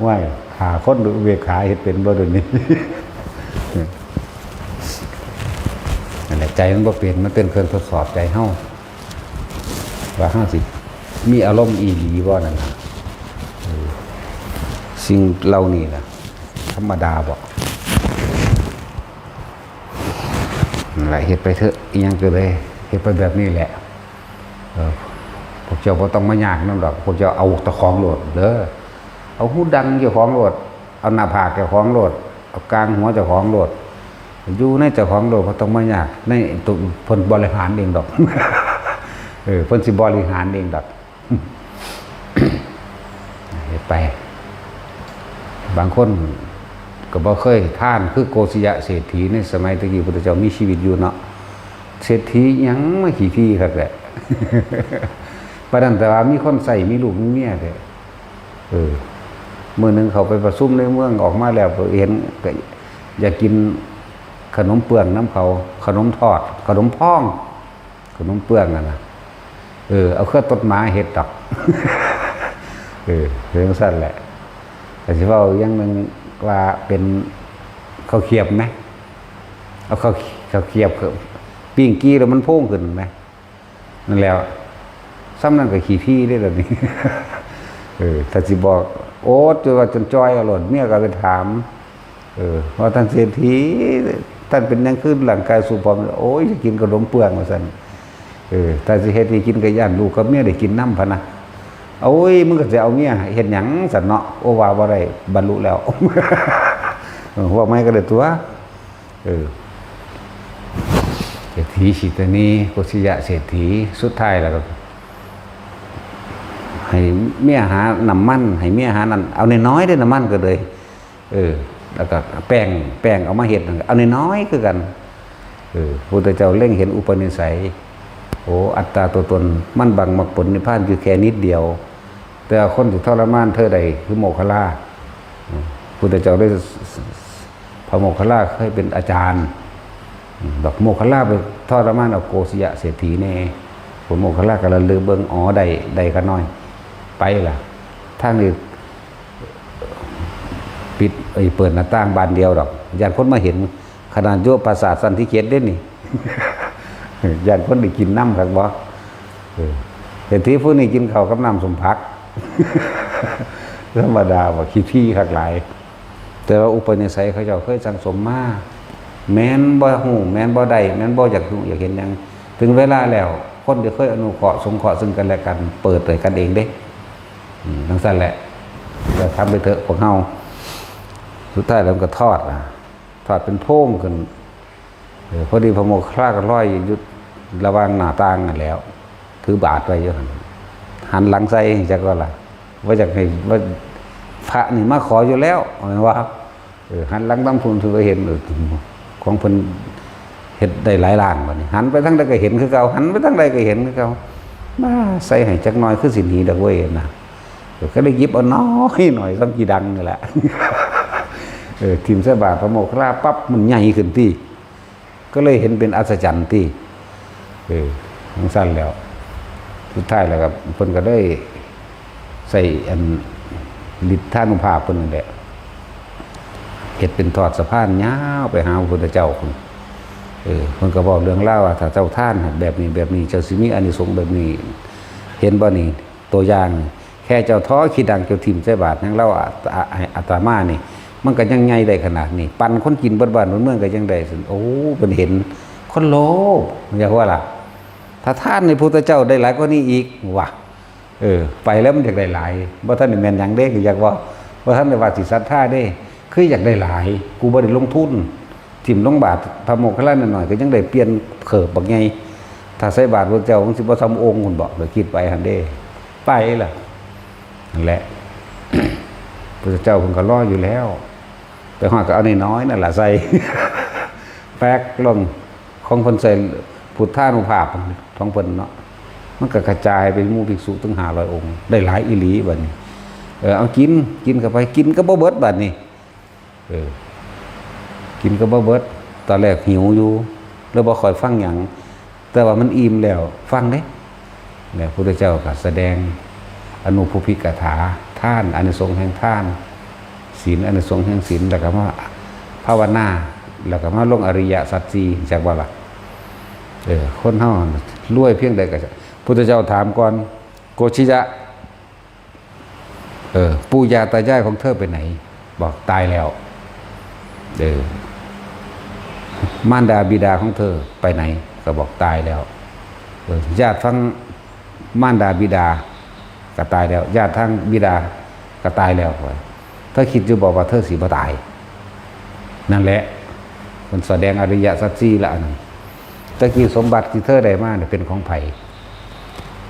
ว้าย หาคนอุเบกขาเฮ็ดเป็นบ่เดี๋ยวนี้ นั่นแหละ ใจมันบ่เป็น มันเป็นเครื่องทดสอบใจเฮา ว่าเฮาสิมีอารมณ์อีหลีบ่นั่นน่ะ เออ สิ่งเหล่านี้น่ะ ธรรมดาบ่ นั่นแหละ เฮ็ดไปเถอะ อิหยังก็ได้ เฮ็ดไปแบบนี้แหละ เออ พวกเจ้าบ่ต้องมายากนำดอก พวกเจ้าเอาเจ้าของโลดเด้อ เอาหูดังเจ้าของโลด เอาหน้าผากเจ้าของโลด เอากลางหัวเจ้าของโลด อยู่ในเจ้าของโลด บ่ต้องมายาก ในตัวเพิ่นบริหารเองดอก เออ เพิ่นสิบริหารเองดอก เฮ็ดไป บางคนก็บ่เคยทาน คือโกสิยะเศรษฐีในสมัยตะกี้พุทธเจ้ามีชีวิตอยู่เนาะ เศรษฐีหยังมาขี้ถี่คักแหละ ปานนั้นแต่ว่ามีคนใช้ มีลูกมีเมียแท้ เออ มื้อหนึ่งเขาไปประชุมในเมือง ออกมาแล้วเห็นก็อยากกินขนมเปื้องนำเขา ขนมทอด ขนมพอง ขนมเปื้องนั่นน่ะ เออ เอาเครือตดหมาเฮ็ดดอก เออ เป็นจั่งซั่นแหละ แต่สิเว้าอย่างหนึ่งว่าเป็นข้าวเขียบไหม เอาข้าว ข้าวเขียบปิ้งกี้แล้วมันโพงขึ้นไหม นั่นแหล้ว ซ้ำนั่นก็ขี้ถี่เด้อเดี๋ยวนี้ เออ ถ้าสิบอก โอ๊ต จนว่าจนจ่อยเอาโลด เมียก็ไปถาม เออ ว่าท่านเศรษฐี ท่านเป็นหยังคือร่างกายสูบผอม โอ้ย สิกินขนมเปื้องว่าซั่น เออ ถ้าสิเฮ็ดให้กินก็ย้านลูกกับเมียได้กินนำพะนะ โอ้ย มึงก็สิเอาเมียเฮ็ดหยังซั่นเนาะ โอ้ ว่าบ่ได้ บรรลุแล้ว เออ ว่าไม่ก็เลยตัว เออ เศรษฐีสิตนี โกสิยะเศรษฐี สุดท้ายแล้วก็ ให้เมียหาน้ำมัน ให้เมียหานั่น เอาน้อยๆเด้อ น้ำมันก็เลย เออ แล้วก็แป้ง แป้งเอามาเฮ็ดนั่น เอาน้อยๆคือกัน เออ พุทธเจ้าเล็งเห็นอุปนิสัย โอ้ อัตตาตัวตน มันบังมรรคผลนิพพานอยู่แค่นิดเดียว แต่คนที่ทรมานเธอได้คือโมคคัลลา อืม พุทธเจ้าได้ พระโมคคัลลาเคยเป็นอาจารย์ อืม ดอกโมคคัลลาไปทรมานเอาโกสิยะเศรษฐีแน่ พระโมคคัลลาก็ระลึกเบิ่ง อ๋อ ได้ ได้ข้าน้อย ไปล่ะ ทางนี้ปิด ไอ้ เปิดหน้าต่างบานเดียวดอก ย้านคนมาเห็น ขนาดอยู่ปราสาทสันติเขตเด้นี่ ย้านคนได้กินนำคักบ่ เออ เศรษฐีผู้นี้กินข้าวกับน้ำส้มผัก ธรรมดาบ่ ขี้ถี่คักหลาย แต่ว่าอุปนิสัยเขาเจ้าเคยสั่งสมมา แม้นบ่ฮู้ แม้นบ่ได้ แม้นบ่อยากฮู้อยากเห็นหยัง ถึงเวลาแล้ว คนที่เคยอนุเคราะห์สงเคราะห์ซึ่งกันและกัน เปิดให้กันเองเด้ อืม จั่งซั่นแหละ ก็ทำไปเถอะพวกเฮา สุดท้ายแล้วมันก็ทอดนะ ทอดเป็นโพรงขึ้น เออ พอดีพระโมคคัลลาก็ลอยอยู่ระหว่างหน้าต่างนั่นแหล้ว ถือบาตรไว้อยู่หั่น หันหลังใส่จักว่าล่ะ ว่าอยากให้ว่าพระนี่มาขออยู่แล้วแม่นว่า เออ หันหลังตำพุนถือว่าเห็น เออ ของเพิ่นเฮ็ดได้หลายล้านบัดนี้ หันไปทางใดก็เห็นคือเก่า หันไปทางใดก็เห็นคือเก่า มาใส่ให้จักหน่อยคือสิหนีดอกเว้ยนะ เออ ก็ได้หยิบเอาน้อยหน่อย ซ้ำกี่ดังนี่แหละ เออ ถิ่มใส่บาตรพระโมคคัลลาปั๊บ มันใหญ่ขึ้นติ ก็เลยเห็นเป็นอัศจรรย์ติ เออ จั่งซั่นแล้ว สุดท้ายแล้วก็เพิ่นก็ได้ใส่อันฤทธานุภาพเพิ่นนั่นแหละ เฮ็ดเป็นทอดสะพานยาวไปหาพระพุทธเจ้าพุ้น เออ เพิ่นก็เว้าเรื่องราวว่า ถ้าเจ้าทานแบบนี้แบบนี้ เจ้าสิมีอานิสงส์แบบนี้ เห็นบ่นี่ ตัวอย่าง แค่เจ้าทอขี้ดังเจ้าถิ่มใส่บาตรยังเล่าอาอาอาตมานี่ มันก็ยังใหญ่ได้ขนาดนี้ ปันคนกินเบิดบ้านเบิดเมืองก็ยังได้ซั่น โอ้ เพิ่นเห็น คนโลภ อยากว่าล่ะ ถ้าทานในพุทธเจ้าได้หลายกว่านี้อีก ว่ะ เออ ไปแล้วมันอยากได้หลาย บ่ทันได้แม่นหยังเด้ คืออยากว่า บ่ทันได้ว่าสิศรัทธาเด้ คืออยากได้หลาย กูบ่ได้ลงทุน ถิ่มลงบาตรพระโมคคัลลาหน่อยๆ ก็ยังได้เปลี่ยนเขิบบักใหญ่ ถ้าใส่บาตรพระเจ้ามันสิบ่ทำองค์คุณบอก เดี๋ยวคิดไปหั่นเด้ ไปล่ะ นั่นแหละ พระเจ้าเพิ่นก็รออยู่แล้ว ไปฮอดก็เอาน้อยๆนั่นล่ะใส่ แป๊กลง ของเพิ่นใส่พุทธานุภาพของเพิ่นเนาะ มันก็กระจายไปหมู่ภิกษุถึงห้าร้อยองค์ ได้หลายอีหลีบัดนี้ เออ เอากิน กินเข้าไป กินก็บ่เบิดบัดนี้ เออ กินก็บ่เบิด ตอนแรกหิวอยู่ แล้วบ่ค่อยฟังหยัง แต่ว่ามันอิ่มแล้ว ฟังเด้ แล้วพระพุทธเจ้าก็แสดงอนุภูพิกถา ทาน อานิสงส์แห่งทาน ศีล อานิสงส์แห่งศีล แล้วก็มาภาวนา แล้วก็มาลงอริยสัจสี่ จักว่าล่ะ เออ คนเฮาน่ะรวยเพียงใดก็ พุทธเจ้าถามก่อน โกชิยะ เออ ปู่ย่าตายายของเธอไปไหน บอกตายแล้ว เออ มารดาบิดาของเธอไปไหน ก็บอกตายแล้ว เออ ญาติทั้งมารดาบิดาก็ตายแล้ว ญาติทั้งบิดาก็ตายแล้ว เธอคิดอยู่บอกว่าเธอสิบ่ตาย นั่นแหละ มันแสดงอริยสัจสี่ละอันนั้น ตะกี้สมบัติที่เธอได้มาเนี่ยเป็นของไผ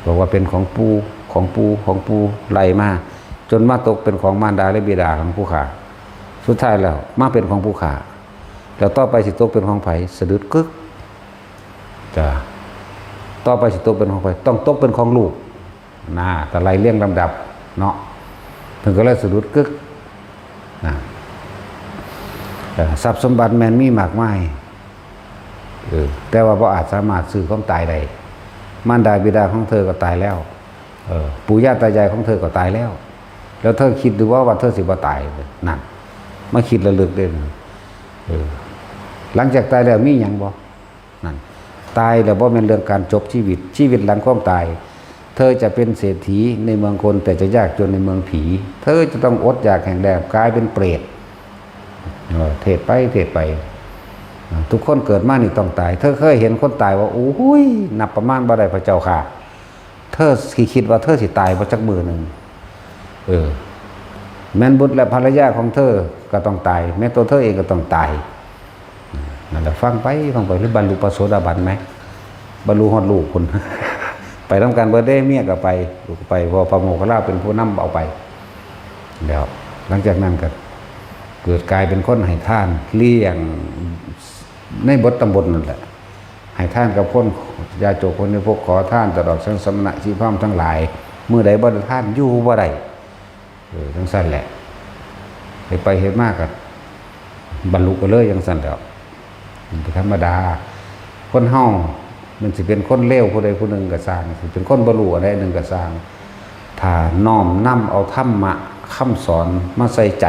บอกว่าเป็นของปู่ ของปู่ ของปู่ ไล่มา จนมาตกเป็นของมารดาและบิดาของผู้ข้า สุดท้ายแล้วมาเป็นของผู้ข้า แล้วต่อไปสิตกเป็นของไผ สะดุดกึก จ้ะ ต่อไปสิตกเป็นของไผ ต้องตกเป็นของลูก นะ แต่ไล่เรียงลำดับเนาะ เพิ่นก็เลยสะดุดกึก นะ เอ่อ ทรัพย์สมบัติแม่นมีมากมาย เออ แต่ว่าบ่อาจสามารถซื้อความตายได้ มารดาบิดาของเธอก็ตายแล้ว เออ ปู่ย่าตายายของเธอก็ตายแล้ว แล้วเธอคิดดูว่า ว่าเธอสิบ่ตาย นั่น มาคิดระลึกเด้อ เออ หลังจากตายแล้วมีหยังบ่ นั่น ตายแล้วบ่แม่นเรื่องการจบชีวิต ชีวิตหลังความตาย เธอจะเป็นเศรษฐีในเมืองคน แต่จะยากจนในเมืองผี เธอจะต้องอดอยากแห้งแล้ง กลายเป็นเปรต เออ เทศน์ไป เทศน์ไป ทุกคนเกิดมานี่ต้องตาย เธอเคยเห็นคนตายว่า โอ้ย นับประมาณบ่ได้พระเจ้าค่ะ เธอสิคิดว่าเธอสิตายบ่จักมื้อหนึ่ง เออ แม่นบุตรและภรรยาของเธอก็ต้องตาย แม้ตัวเธอเองก็ต้องตาย นั่นแหละ ฟังไป ฟังไป หรือบรรลุพระโสดาบันไหม บรรลุฮอดลูกพุ้น ไปนำกันเบิดเด้ เมียก็ไป ลูกก็ไป เพราะพระโมคคัลลาเป็นผู้นำเอาไป แล้ว หลังจากนั้นก็เกิดกลายเป็นคนให้ทาน เลี้ยง ในบทตำบลนั่นแหละ ให้ทานกับคนยากจนคนในพวกขอทาน ตลอดทั้งสมณะชีพราหมณ์ทั้งหลาย มื้อใดบ่ได้ทาน อยู่บ่ได้ เออ จั่งซั่นแหละ เฮ็ดไปเฮ็ดมาก็บรรลุไปเลยจั่งซั่นแหล้ว มันเป็นธรรมดา คนเฮามันสิเป็นคนเลวผู้ใดผู้หนึ่งก็ซ่าง สิเป็นคนบ่รู้อันใดหนึ่งก็ซ่าง ถ้าน้อมนำเอาธรรมะคำสอนมาใส่ใจ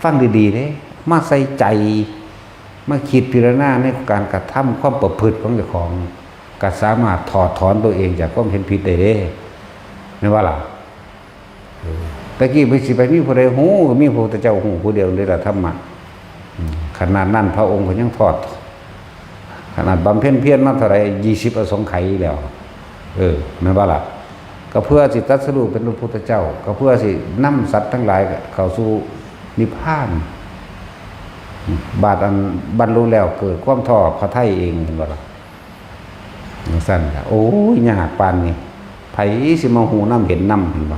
ฟังดีๆเด้ มาใส่ใจ มาคิดพิจารณาในการกระทำความประพฤติของเจ้าของ ก็สามารถถอดถอนตัวเองจากความเห็นผิดได้เด้ แม่นบ่ล่ะ เออ ตะกี้ไปสิไปมีผู้ใดฮู้ ก็มีพระพุทธเจ้าฮู้ผู้เดียวนี่ล่ะธรรมะ อืม ขนาดนั้นพระองค์ก็ยังถอด ขนาดบำเพ็ญเพียรมาเท่าใด ยี่สิบอสงไขยแล้ว เออ แม่นบ่ล่ะ ก็เพื่อสิตรัสรู้เป็นพระพุทธเจ้า ก็เพื่อสินำสัตว์ทั้งหลายเข้าสู่นิพพาน บาดอันบรรลุแล้วเกิดความท้อพระทัยเอง เห็นบ่ล่ะ? จั่งซั่นล่ะ โอ้ย ยากปานนี้ ไผสิมาฮู้นำเห็นนำ เห็นบ่?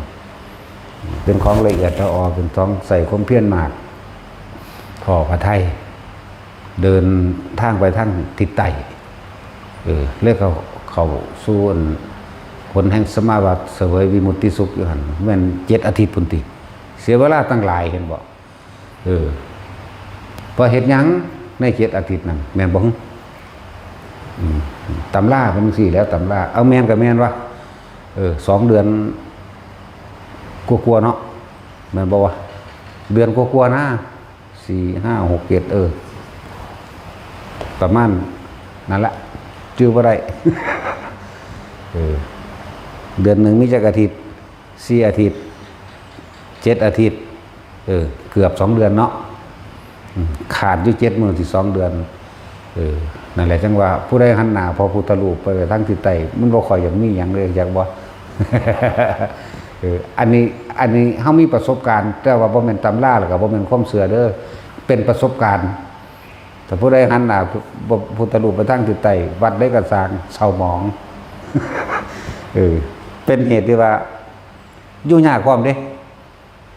เป็นของละเอียดละออ เป็นของใส่ความเพียรมาก ท้อพระทัย เดินทางไปทางทิศใต้ เออ แล้วก็เข้าสู่อัน ผลแห่งสมาบัติ เสวยวิมุตติสุขอยู่หั่น แม่นเจ็ดอาทิตย์พุ้นติ เสียเวลาตั้งหลาย เห็นบ่? เออ เพราะเฮ็ดหยังในเจ็ดอาทิตย์นั้น แม่นบ่? อืม ตำราเป็นจั่งซี้แหล้ว ตำรา เอาแม่นก็แม่นวะ เออ สองเดือนกว่าๆเนาะ แม่นบ่วะ? เดือนกว่าๆนะ สี่ ห้า หก เจ็ด เออ ประมาณนั่นละ จื่อบ่ได้ เออ เดือนหนึ่งมีจักอาทิตย์ สี่อาทิตย์ เจ็ดอาทิตย์ เออ เกือบสองเดือนเนาะ อืม ขาดอยู่เจ็ดมื้อสิสองเดือน เออ นั่นแหละจั่งว่า ผู้ใดหันหน้าพระพุทธรูปไปทางทิศใต้ มันบ่ค่อยอยากมีหยังเลย จักบ่? เออ อันนี้ อันนี้เฮามีประสบการณ์ แต่ว่าบ่แม่นตำรา แล้วก็บ่แม่นความเชื่อเด้อ เป็นประสบการณ์ ถ้าผู้ใดหันหน้าพระพุทธรูปไปทางทิศใต้ วัดใดก็ซ่าง เศร้าหมอง เออ เป็นเหตุที่ว่า อยู่ยากพร้อมเด้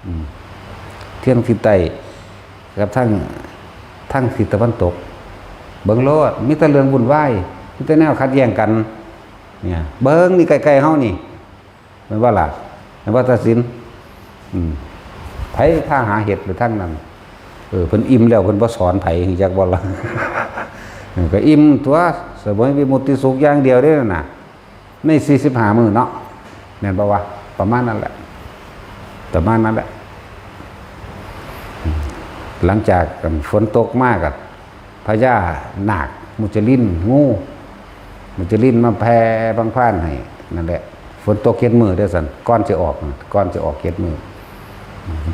อืม เทื่องทิศใต้กับทาง ทางทิศตะวันตก เบิ่งโลด มีแต่เรื่องวุ่นวาย มีแต่แนวขัดแย้งกัน เนี่ย เบิ่งนี่ใกล้ๆเฮานี่ แม่นบ่ล่ะ แม่นบ่ ตาสิน อืม ไผพาหาเฮ็ดไปทางนั้น เออ เพิ่นอิ่มแล้วเพิ่นบ่สอนไผ จักบ่ล่ะ เออ ก็อิ่มตั๊ว เสวยวิมุตติสุขอย่างเดียวเด้นั่นน่ะ ในสี่สิบห้ามื้อเนาะ แม่นบ่วะ? ประมาณนั้นแหละ ประมาณนั้นแหละ หลังจากฝนตกมาก็พญานาค มุจลิน งู มุจลินมาแผ่บั้งฟานให้ นั่นแหละ ฝนตกเจ็ดมื้อเด้อซั่น ก่อนสิออก ก่อนสิออกเจ็ดมื้อ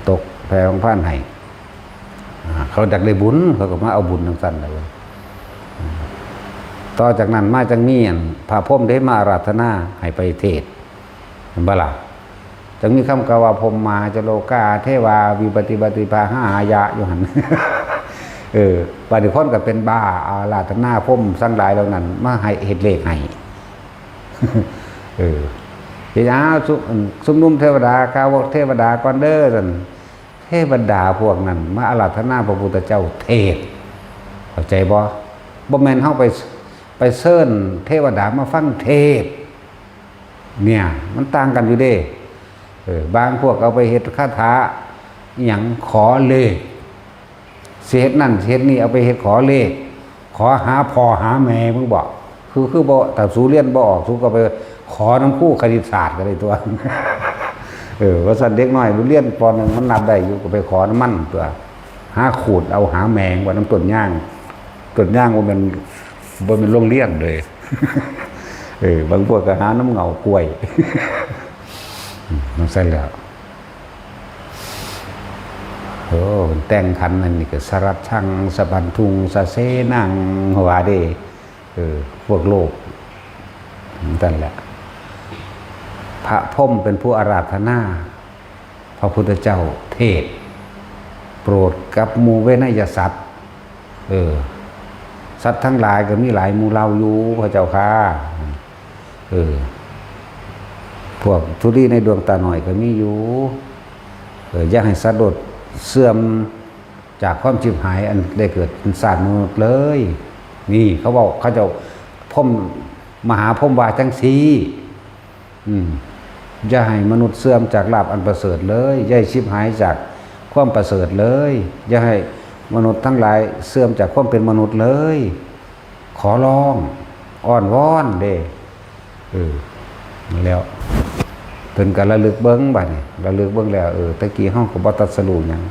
ตกแผ่บั้งฟานให้ อ่า เขาอยากได้บุญ เขาก็มาเอาบุญจั่งซั่นแหละเว้ย ต่อจากนั้นมาจั่งมีอันพระพรหมเด้มาอาราธนาให้ไปเทศน์ แม่นบ่ล่ะ? จั่งมีคำกล่าวว่า พรหมาจโลกา เทวาวิปติปฏิภาหายะ อยู่หั่น เออ บาดนี้คนก็เป็นบ้า อาราธนาพรหมทั้งหลายเหล่านั้น มาให้เฮ็ดเลขให้ เออ เฮ็ดหยัง ชุม ชุมนุมเทวดา ข่าวบอกเทวดาก่อนเด้อซั่น เทวดาพวกนั้นมาอาราธนาพระพุทธเจ้าเทศน์ เข้าใจบ่? บ่แม่นเฮาไป ไปเชิญเทวดามาฟังเทศน์ เนี่ย มันต่างกันอยู่เด้ เออ บางพวกเอาไปเฮ็ดคาถาอิหยังขอเลข สิเฮ็ดนั่นสิเฮ็ดนี่ เอาไปเฮ็ดขอเลข ขอหาพ่อหาแม่มึงบ่ คือ คือบ่ ถ้าสูเรียนบ่ออก สูก็ไปขอนำครูคณิตศาสตร์ก็ได้ตั๊ว เออ ว่าซั่น เด็กน้อยเรียน ป.หนึ่ง มันนับได้อยู่ ก็ไปขอนำมันตั๊ว หาขูดเอาหาแมงว่านำต้นยาง ต้นยางบ่แม่น บ่แม่นโรงเรียนเด้ เออ บางพวกก็หานำเหง้ากล้วย อืม จั่งซั่นแหล้ว โอ้ เพิ่นแต่งขันนั่นนี่ก็ สรัชชัง สะพันธุง สะเสนัง ว่าเด้ เออ พวกโลก จั่งซั่นแหละ พระพรหมเป็นผู้อาราธนา พระพุทธเจ้าเทศน์ โปรดกับหมู่เวนยสัตว์ เออ สัตว์ทั้งหลายก็มีหลายหมู่เหล่าอยู่ พระเจ้าข้า เออ พวกธุลีในดวงตาน้อยก็มีอยู่ เออ อย่าให้สัตว์โลกเสื่อมจากความฉิบหายอันได้เกิดเป็นชาติมนุษย์เลย นี่เขาเว้า เขาเจ้าพรหม มหาพรหมว่าจั่งซี้ อืม อย่าให้มนุษย์เสื่อมจากลาภอันประเสริฐเลย อย่าให้ฉิบหายจากความประเสริฐเลย อย่าให้มนุษย์ทั้งหลายเสื่อมจากความเป็นมนุษย์เลย ขอร้อง อ้อนวอนเด้ เออ นั่นแหล้ว เพิ่นก็ระลึกเบิ่งบัดนี้ ระลึกเบิ่งแล้ว เออ แต่กี้เฮาก็บ่ตรัสรู้หยัง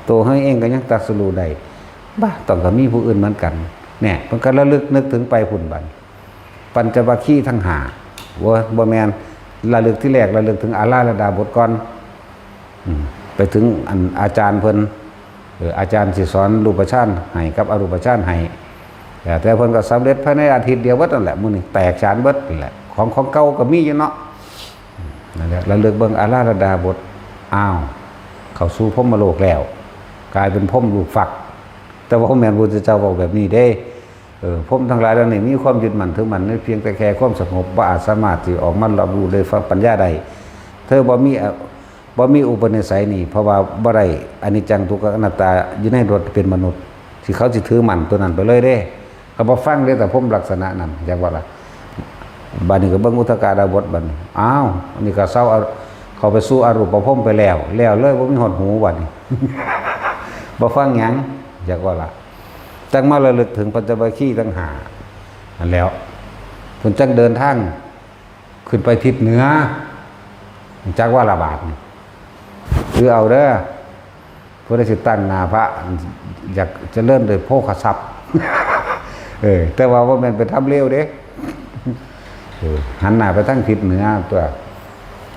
ตัวเฮาเองก็ยังตรัสรู้ได้ บ่ต้องก็มีผู้อื่นเหมือนกัน เนี่ย เพิ่นก็ระลึกนึกถึงไปพุ้นบัด ปัญจวัคคีย์ทั้งห้า บ่ บ่แม่น ระลึกทีแรกระลึกถึงอาราธดาบทก่อน อืม ไปถึงอันอาจารย์เพิ่น เออ อาจารย์สิสอนรูปฌานให้กับอรูปฌานให้ แต่ แต่เพิ่นก็สำเร็จภายในอาทิตย์เดียวเบิดนั่นแหละ มื้อนี้แตกฉานเบิดนั่นแหละ ของ ของเก่าก็มีอยู่เนาะ นั่นแหละ ระลึกเบิ่งอาราธดาบท อ้าว เข้าสู่พรหมโลกแล้ว กลายเป็นพรหมลูกฟัก แต่ว่าบ่แม่นพระพุทธเจ้าบอกแบบนี้เด้ เออ พรหมทั้งหลายเหล่านี้มีความยึดมั่นถือมั่นในเพียงแต่แค่ความสงบ บ่อาจสามารถที่ออกมารับรู้ด้วยปัญญาได้ เธอบ่มี บ่มีอุปนิสัยนี่ เพราะว่าบ่ได้อนิจจังทุกขังอนัตตาอยู่ในรถเป็นมนุษย์ ที่เขาสิถือมั่นตัวนั้นไปเลยเด้ ก็บ่ฟังเด้ แต่พรหมลักษณะนั้น อยากว่าล่ะ บัดนี้ก็เบิ่งอุทกดาบทบัดนี้ อ้าว อันนี้ก็เซาเอา เข้าไปสู่อรูปพรหมไปแล้ว แล้วเลยบ่มีฮอดหูบัดนี้ บ่ฟังหยัง อยากว่าล่ะ จั่งมาระลึกถึงปัญจวัคคีย์ทั้งห้า นั่นแหล้ว เพิ่นจั่งเดินทาง ขึ้นไปทิศเหนือ จักว่าละบาดนี่ คือเอาเด้อ ผู้ใดสิตั้งหน้าพระ อยากเจริญโดยโภคทรัพย์ เออ แต่ว่าบ่แม่นไปทำเลวเด้ เออ หันหน้าไปทางทิศเหนือตัว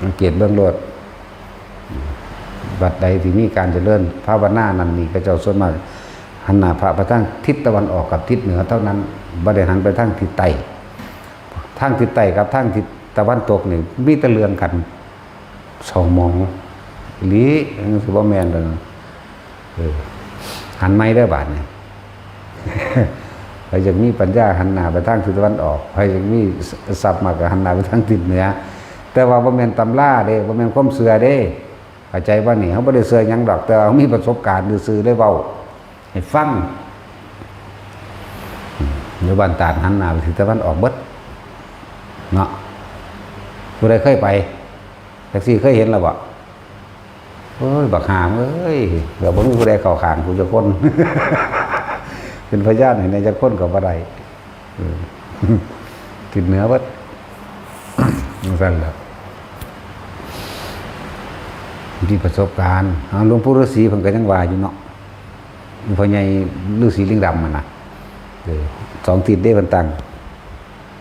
สังเกตเบิ่งโลด วัดใดที่มีการเจริญภาวนานั่นนี่ เขาเจ้าส่วนมาก หันหน้าพระไปทางทิศตะวันออกกับทิศเหนือเท่านั้น บ่ได้หันไปทางทิศใต้ ทางทิศใต้กับทางทิศตะวันตกนี่ มีแต่เรื่องกัน เศร้าหมองอีหลี จั่งซี้บ่แม่นดอก เออ หันใหม่เด้อบาดนี้ ใครอยากมีปัญญาหันหน้าไปทางทิศตะวันออก ใครอยากมีทรัพย์มากก็หันหน้าไปทางทิศเหนือ แต่ว่าบ่แม่นตำราเด้ บ่แม่นความเชื่อเด้ เข้าใจบ่นี่ เฮาบ่ได้เชื่อหยังดอก แต่ว่าเฮามีประสบการณ์ซื่อๆ เลยเว้าให้ฟัง อยู่บ้านตาดหันหน้าไปทิศตะวันออกเบิด เนาะ ผู้ใดเคยไป จักซี่เคยเห็นแล้วบ่ โอ้ย บักห่าเอ้ย ก็บ่มีผู้ใดเข้าข้างกูจักคน เป็นพยานให้แหน่จักคนก็บ่ได้ เออ ทิศเหนือเบิด จั่งซั่นล่ะ มีประสบการณ์ เอา หลวงปู่ฤาษีเพิ่นก็ยังว่าอยู่เนาะ พ่อใหญ่ฤาษีลิงดำหั่นน่ะ เออ สองทิศเด้เพิ่นตั้ง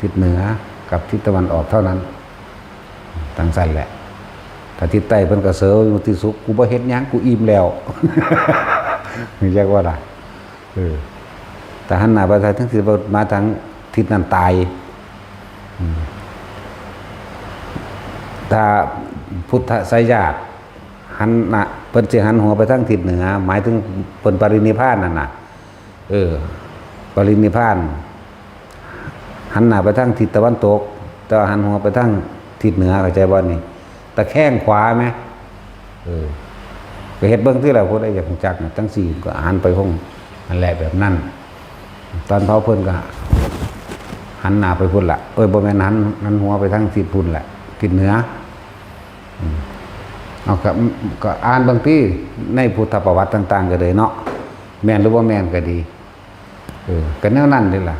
ทิศเหนือกับทิศตะวันออกเท่านั้น จั่งซั่นแหละ ถ้าทิศใต้เพิ่นก็เซออยู่ที่สุด กูบ่เฮ็ดหยัง กูอิ่มแล้ว จักว่าล่ะ เออ ถ้าหันหน้าไปทางทิศ มาทางทิศนั้นตาย อืม ถ้าพุทธไสยยาติ หันหน้า เพิ่นสิหันหัวไปทางทิศเหนือ หมายถึงเพิ่นปรินิพพานนั่นน่ะ เออ ปรินิพพาน หันหน้าไปทางทิศตะวันตก แต่ว่าหันหัวไปทางทิศเหนือ เข้าใจบ่นี่ ตะแคงขวาแหม เออ ก็เฮ็ดเบิ่งติล่ะ ผู้ใดอยากรู้จักน่ะ จั่งซี้ก็หันไปคงนั่นแหละ แบบนั้น ตอนเผาเพิ่นก็หันหน้าไปพุ้นล่ะ เอ้ย บ่แม่น หัน หันหัวไปทางทิศพุ้นแหละ ทิศเหนือ อืม เอา ก็ ก็อ่านเบิ่งติ ในพุทธประวัติต่างๆ ก็เลยเนาะ แม่นหรือบ่แม่นก็ดี เออ ก็แนวนั้นเด้ล่ะ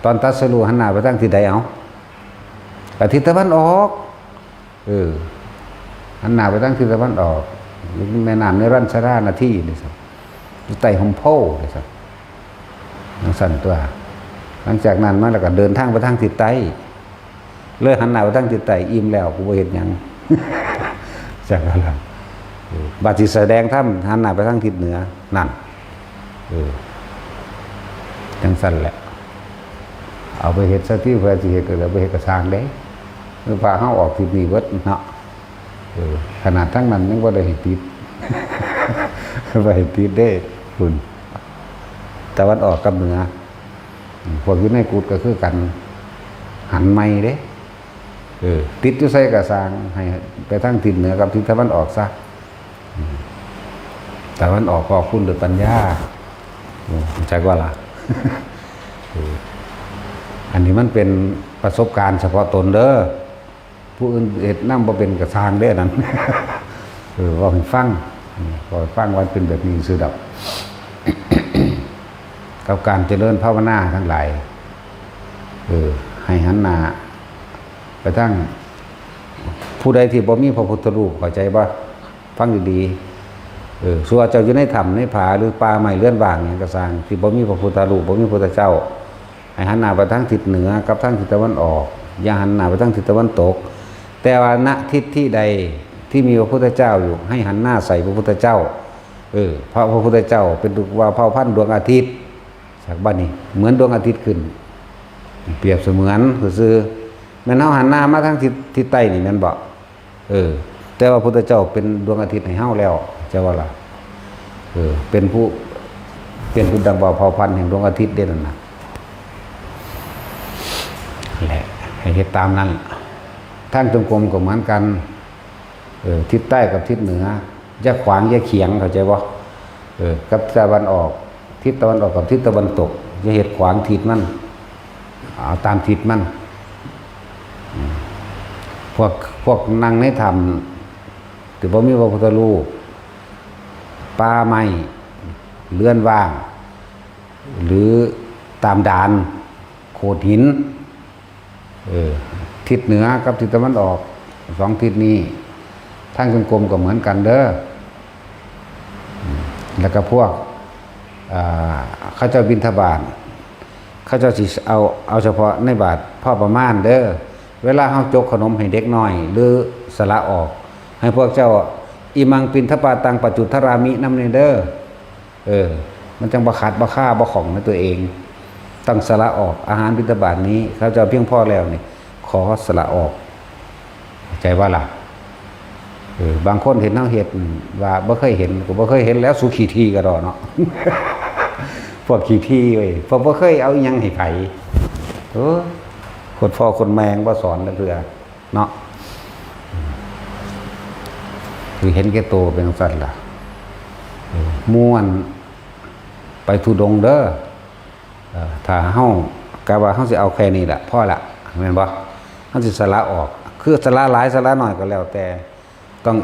ตอนตรัสรู้หันหน้าไปทางทิศใด เอา ก็ทิศตะวันออก เออ หันหน้าไปทางทิศตะวันออก แม่น้ำในรัญชรานาทีนี่ซะ อยู่ใต้ฮ่มโพธิ์นี่ซะ จั่งซั่นตัว หลังจากนั้นมาแล้วก็เดินทางไปทางทิศใต้ เลยหันหน้าไปทางทิศใต้ อิ่มแล้ว กูบ่เฮ็ดหยัง จั่งนั้นล่ะ เออ บัดสิแสดงธรรม หันหน้าไปทางทิศเหนือ นั่น เออ จั่งซั่นแหละ เอาไปเฮ็ดซะติ เพิ่นสิเฮ็ดก็เอาไปเฮ็ดก็ซ่างเด้ คือพาเฮาออกทิศนี้เบิดเนาะ เออ ขนาดทั้งนั้นยังบ่ได้ให้ติด บ่ให้ติดเด้ พุ้น ตะวันออกกับเหนือ อืม พวกอยู่ในกุฏิก็คือกัน หันใหม่เด้ เออ ติดอยู่ไสก็ซ่าง ให้ไปทางทิศเหนือกับทิศตะวันออกซะ อืม ตะวันออกก็เอาคุณด้วยปัญญา อืม เข้าใจว่าล่ะ เออ อันนี้มันเป็นประสบการณ์เฉพาะตนเด้อ ผู้อื่นเฮ็ดนำบ่เป็นก็ซ่างเด้อนั่น เออ เว้าให้ฟัง อืม เว้าให้ฟังว่าเป็นแบบนี้ซื่อดอก กับการเจริญภาวนาทั้งหลาย เออ ให้หันหน้าไปทาง ผู้ใดที่บ่มีพระพุทธรูป เข้าใจบ่ ฟังดีๆ เออ ส่วนเจ้าอยู่ในถ้ำในผาหรือป่าไม้เรือนว่างหยังก็ซ่าง ที่บ่มีพระพุทธรูป บ่มีพระพุทธเจ้า ให้หันหน้าไปทางทิศเหนือกับทางทิศตะวันออก อย่าหันหน้าไปทางทิศตะวันตก แต่ว่า ณ ทิศที่ใดที่มีพระพุทธเจ้าอยู่ ให้หันหน้าใส่พระพุทธเจ้า เออ เพราะพระพุทธเจ้าเป็นรูปว่าเผ่าพันธุ์ดวงอาทิตย์ จากบัดนี้ เหมือนดวงอาทิตย์ขึ้น เปรียบเสมือนซื่อๆ แม่นเฮาหันหน้ามาทางทิศ ทิศใต้นี่แม่นบ่ เออ แต่ว่าพุทธเจ้าเป็นดวงอาทิตย์ให้เฮาแล้ว จะว่าล่ะ เออ เป็นผู้ เป็นผู้ดังบ่าวเผ่าพันธุ์แห่งดวงอาทิตย์เด้นั่นนะ แหละ ให้เฮ็ดตามนั้น ทางจงกรมก็เหมือนกัน เออ ทิศใต้กับทิศเหนือ อย่าขวางอย่าเขียง เข้าใจบ่ เออ กับตะวันออก ทิศตะวันออกกับทิศตะวันตก อย่าเฮ็ดขวางทิศมัน เอาตามทิศมัน อืม พวก พวกนั่งในถ้ำ ที่บ่มีพระพุทธรูป ป่าไม้ เรือนว่าง หรือตามดาน โขดหิน เออ ทิศเหนือกับทิศตะวันออก สองทิศนี้ ทางจงกรมก็เหมือนกันเด้อ อืม แล้วก็พวก อ่า เขาเจ้าบิณฑบาต เขาเจ้าสิเอา เอาเฉพาะในบาตรพอประมาณเด้อ เวลาเฮาจกขนมให้เด็กน้อย หรือสละออก ให้พวกเจ้า อิมังปิณฑปาตังปัจจุทรามินำแน่เด้อ เออ มันจังบ่ขัดบ่คาบ่ข้องในตัวเอง ต้องสละออก อาหารบิณฑบาตนี้ ข้าพเจ้าเพียงพอแล้วนี่ ขอสละออก เข้าใจบ่ล่ะ เออ บางคนเห็นเฮาเฮ็ด ว่าบ่เคยเห็น ก็บ่เคยเห็นแล้ว สุขี้ถี่กะดอกเนาะ พวกขี้ถี่เว้ย พวกบ่เคยเอาอิหยังให้ไผ เออ คนพ่อคนแม่บ่สอนจักเทื่อ เนาะ คือเห็นแก่ตัวเป็นจั่งซั่นล่ะ เออ หมู่อันไปธุดงค์เด้อ เออ ถ้าเฮากะว่าเฮาสิเอาแค่นี้ล่ะ พอละ แม่นบ่ เฮาสิสละออก คือสละหลายสละน้อยก็แล้วแต่ ต้อง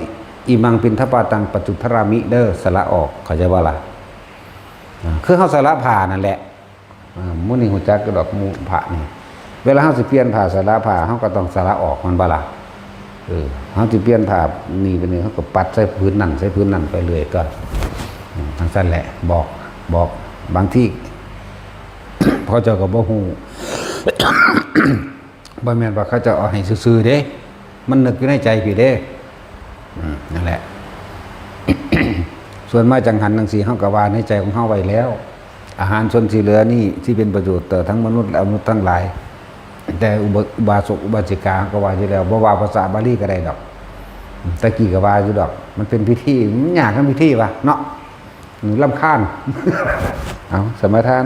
อิมังปิณฑปาตังปัจจุทรามิเด้อ สละออก เข้าใจบ่ล่ะ อ่า คือเฮาสละผ้านั่นแหละ อ่า มื้อนี้ฮู้จักอยู่ดอก หมู่พระนี่ เวลาเฮาสิเปลี่ยนผ้าสละผ้า เฮาก็ต้องสละออก แม่นบ่ล่ะ เออ เฮาสิเปลี่ยนผ้านี่ไปนี่ เฮาก็ปัดใส่ผืนนั่น ใส่ผืนนั่นไปเรื่อยก็ อืม จั่งซั่นแหละ บอก บอก บางที เขาเจ้าก็บ่ฮู้ บ่แม่นว่าเขาเจ้าเอาให้ซื่อๆเด้ มันนึกอยู่ในใจพี้เด้ อืม นั่นแหละ ส่วนมาจังหันจังซี่ เฮาก็ว่าในใจของเฮาไว้แล้ว อาหารส่วนที่เหลือนี่ที่เป็นประโยชน์ต่อทั้งมนุษย์และอมนุษย์ทั้งหลาย แต่อุบะ อุบาสกอุบาสิกาก็ว่าอยู่แล้ว บ่ว่าภาษาบาลีก็ได้ดอก อืม ตะกี้ก็ว่าอยู่ดอก มันเป็นพิธี มันยากนำพิธีวะเนาะ อืม รำคาญ เอา สมาทาน